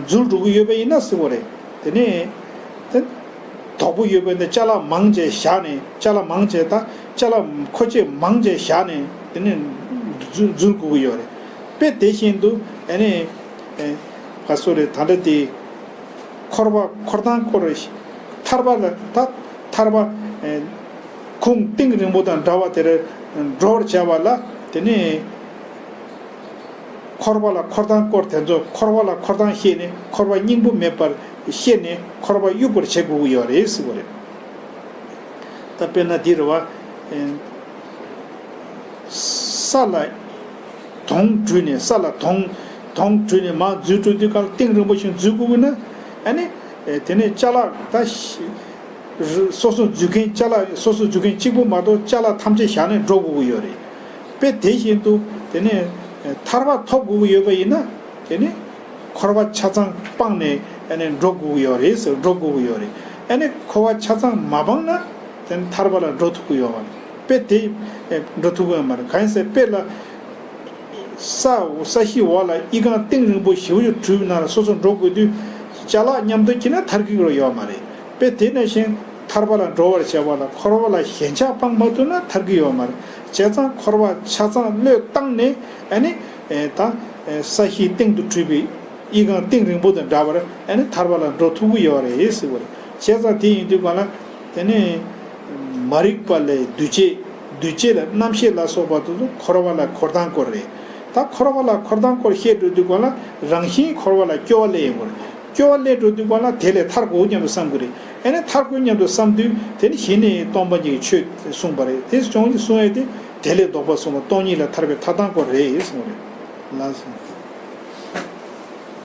འཛུལ་འགྲོ་གི་ཡོད་པ་ཡིན་ན་ཟེར་བ་རེད། དེ་ནས། དེ། དོག་པོ་ཡོད་པ་ཡིན་ན་ཅ་ལག་མང་ཆེ་བཞག་ནས་ཅ་ལག་མང་ཆེ་ད་ཅ་ལག་མཁོ་ཆས་མང་ཆེ་བཞག་ནས་དེ་ནས་འཛུལ་འཛུལ་དགོས་ཀྱི་ཡོད་རེད། དཔེ་དེ་བཞིན་དུ་ཨ་ནི། ཨེ། ག་སོ་རེད་ད་འདྲ་དེ། འཁོར་བ་འཁོར་སྟངས་སྐོར་ཐར་པ་ལ་ད་ཐར་པ། ཨེ། ཁུངས་གཏིང་རིང་པོ་དང་འདྲ་བ་དེར་འགྲོ་བར་བྱ་བ་ལ་དེ་ནས། འཁོར་བ་ལ་འཁོར་སྟངས་སྐོར་དེ་ཚོ་འཁོར་བ་ལ་འཁོར་སྟངས་ཤེས་ནས་འཁོར་བ་སྙིང་པོ་མེད་པར་ཤེས་ནས་འཁོར་བ་གཡུག་པར་བྱེད་དགོས་ཀྱི་ཡོད་རེད་ཟེར་བ་རེད། ད་དཔེར་ན་འདི་རེད་བ། ཨེ། ས་ལ་དོང་བྲུས་ནས་ས་ལ་དོང་དོང་བྲུས་ནས་མར་འཛུལ་འགྲོ་དུས་གང་གཏིང་རིང་པོ་ཞིག་འཛུལ་དགོས་ཀྱི་ན་ཨ་ནི། ཨེ། དེ་ནས་ཅ་ལག་ད་ཤི། སོ་སོ་འཛུལ་མཁན་ཅ་ལག་སོ་སོ་འཛུལ་མཁན་གཅིག་པུ་མ་གཏོགས་ཅ་ལག་ཐམས་ཅད་བཞག་ནས་འགྲོ་དགོས་ཀྱི་ཡོད་རེད། དཔེ་དེ་བཞིན་དུ་དེ་ནས་ཐར་པ་ཐོབ་དགོས་ཀྱི་ཡོད་པ་ཡིན་ན་དེ་ནི་འཁོར་བ་ཆ་ཚང་སྤངས་ནས་ཨ་ནི་འགྲོ་དགོས་ཀྱི་ཡོད་རེད་ཟེར་འགྲོ་དགོས་ཀྱི་ཡོད་རེད། ཨ་ནི་འཁོར་བ་ཆ་ཚང་མ་སྤངས་ན་དེ་ནི་ཐར་པ་ལ་འགྲོ་ཐུབ་ཀྱི་ཡོད་མ་རེད། དཔེ་དེ་འགྲོ་ཐུབ་ཀྱི་ཡོད་མ་རེད། གང་ཡིན་ཟེར་དཔེ་ལ། ས་འོག་ས་གཞི་འོག་ལ་ཨི་ཁུང་གཏིང་རིང་པོ་ཞེ་པོ་ཅིག་བྲུས་པའི་ནང་ལ་སོ་སོ་འགྲོ་དགོས་དུས་ཅ་ལག་མཉམ་དུ་འཁྱེར་ན་ཐར་གི་རོ་ཡོད་མ་རེད། དཔེ་དེ་ནང་བཞིན་ཐར་པ་ལ་འགྲོ་བར་བྱ་བ་ལ་འཁོར་བ་ལ་ཞེན་ཆགས་སྤང་མ་ཐུབ་ན་ཐར་གི་ཡོད་མ་རེད། བྱས་ཙང་འཁོར་བ་ཆ་ཚང་བློས་བཏང་ནས་ཨ་ནི་ད་ས་གཞིའི་སྟེང་དུ་བྲུས་པའི་ཨི་ཁུང་གཏིང་རིང་པོ་དང་འདྲ་བར་ཨ་ནི་ཐར་པ་ལ་འགྲོ་ཐུབ་ཀྱི་ཡོད་རེད་ཟེར་བ་རེད། བྱས་ཙང་དེ་ཡིན་དུས་གང་ལ་དེ་ནི་མ་རིག་པ་ལས་འདུས་བྱས། འདུས་བྱས་ལ་རྣམ་ཤེས་ལ་སོགས་པ་དེ་ཚོ་འཁོར་བ་ལ་འཁོར་སྟངས་སྐོར་རེད། ད་འཁོར་བ་ལ་འཁོར་སྟངས་སྐོར་བཤད་འགྲོ་དུས་གང་ལ་རང་བཞིན་འཁོར་བ་ལ་སྐྱོ་བ་སླེབས་ཡོང་གི་རེད། སྐྱོ་བ་སླེབས་འགྲོ་དུས་གང་ལ་དེ་ལས་ཐར་དགོས་སྙམ་དུ་བསམ་གི་རེད། ཨ་ནི་ཐར་དགོས་སྙམ་དུ་བསམ་དུས་དེ་ནི་གཞི་ནས་སྟོང་པ་ཉིད་ཀྱི་ཆོས་གསུངས་པ་རེད། དེ་བྱུང་གི་གསུང་ཡས་དེ་དེ་ལས་ལྡོག་པ་གསུངས་པ་སྟོང་ཉིད་ལ་ཐར་པའི་ཐར་སྟངས་སྐོར་རེད་གསུངས་རེད། ལགས་སོ།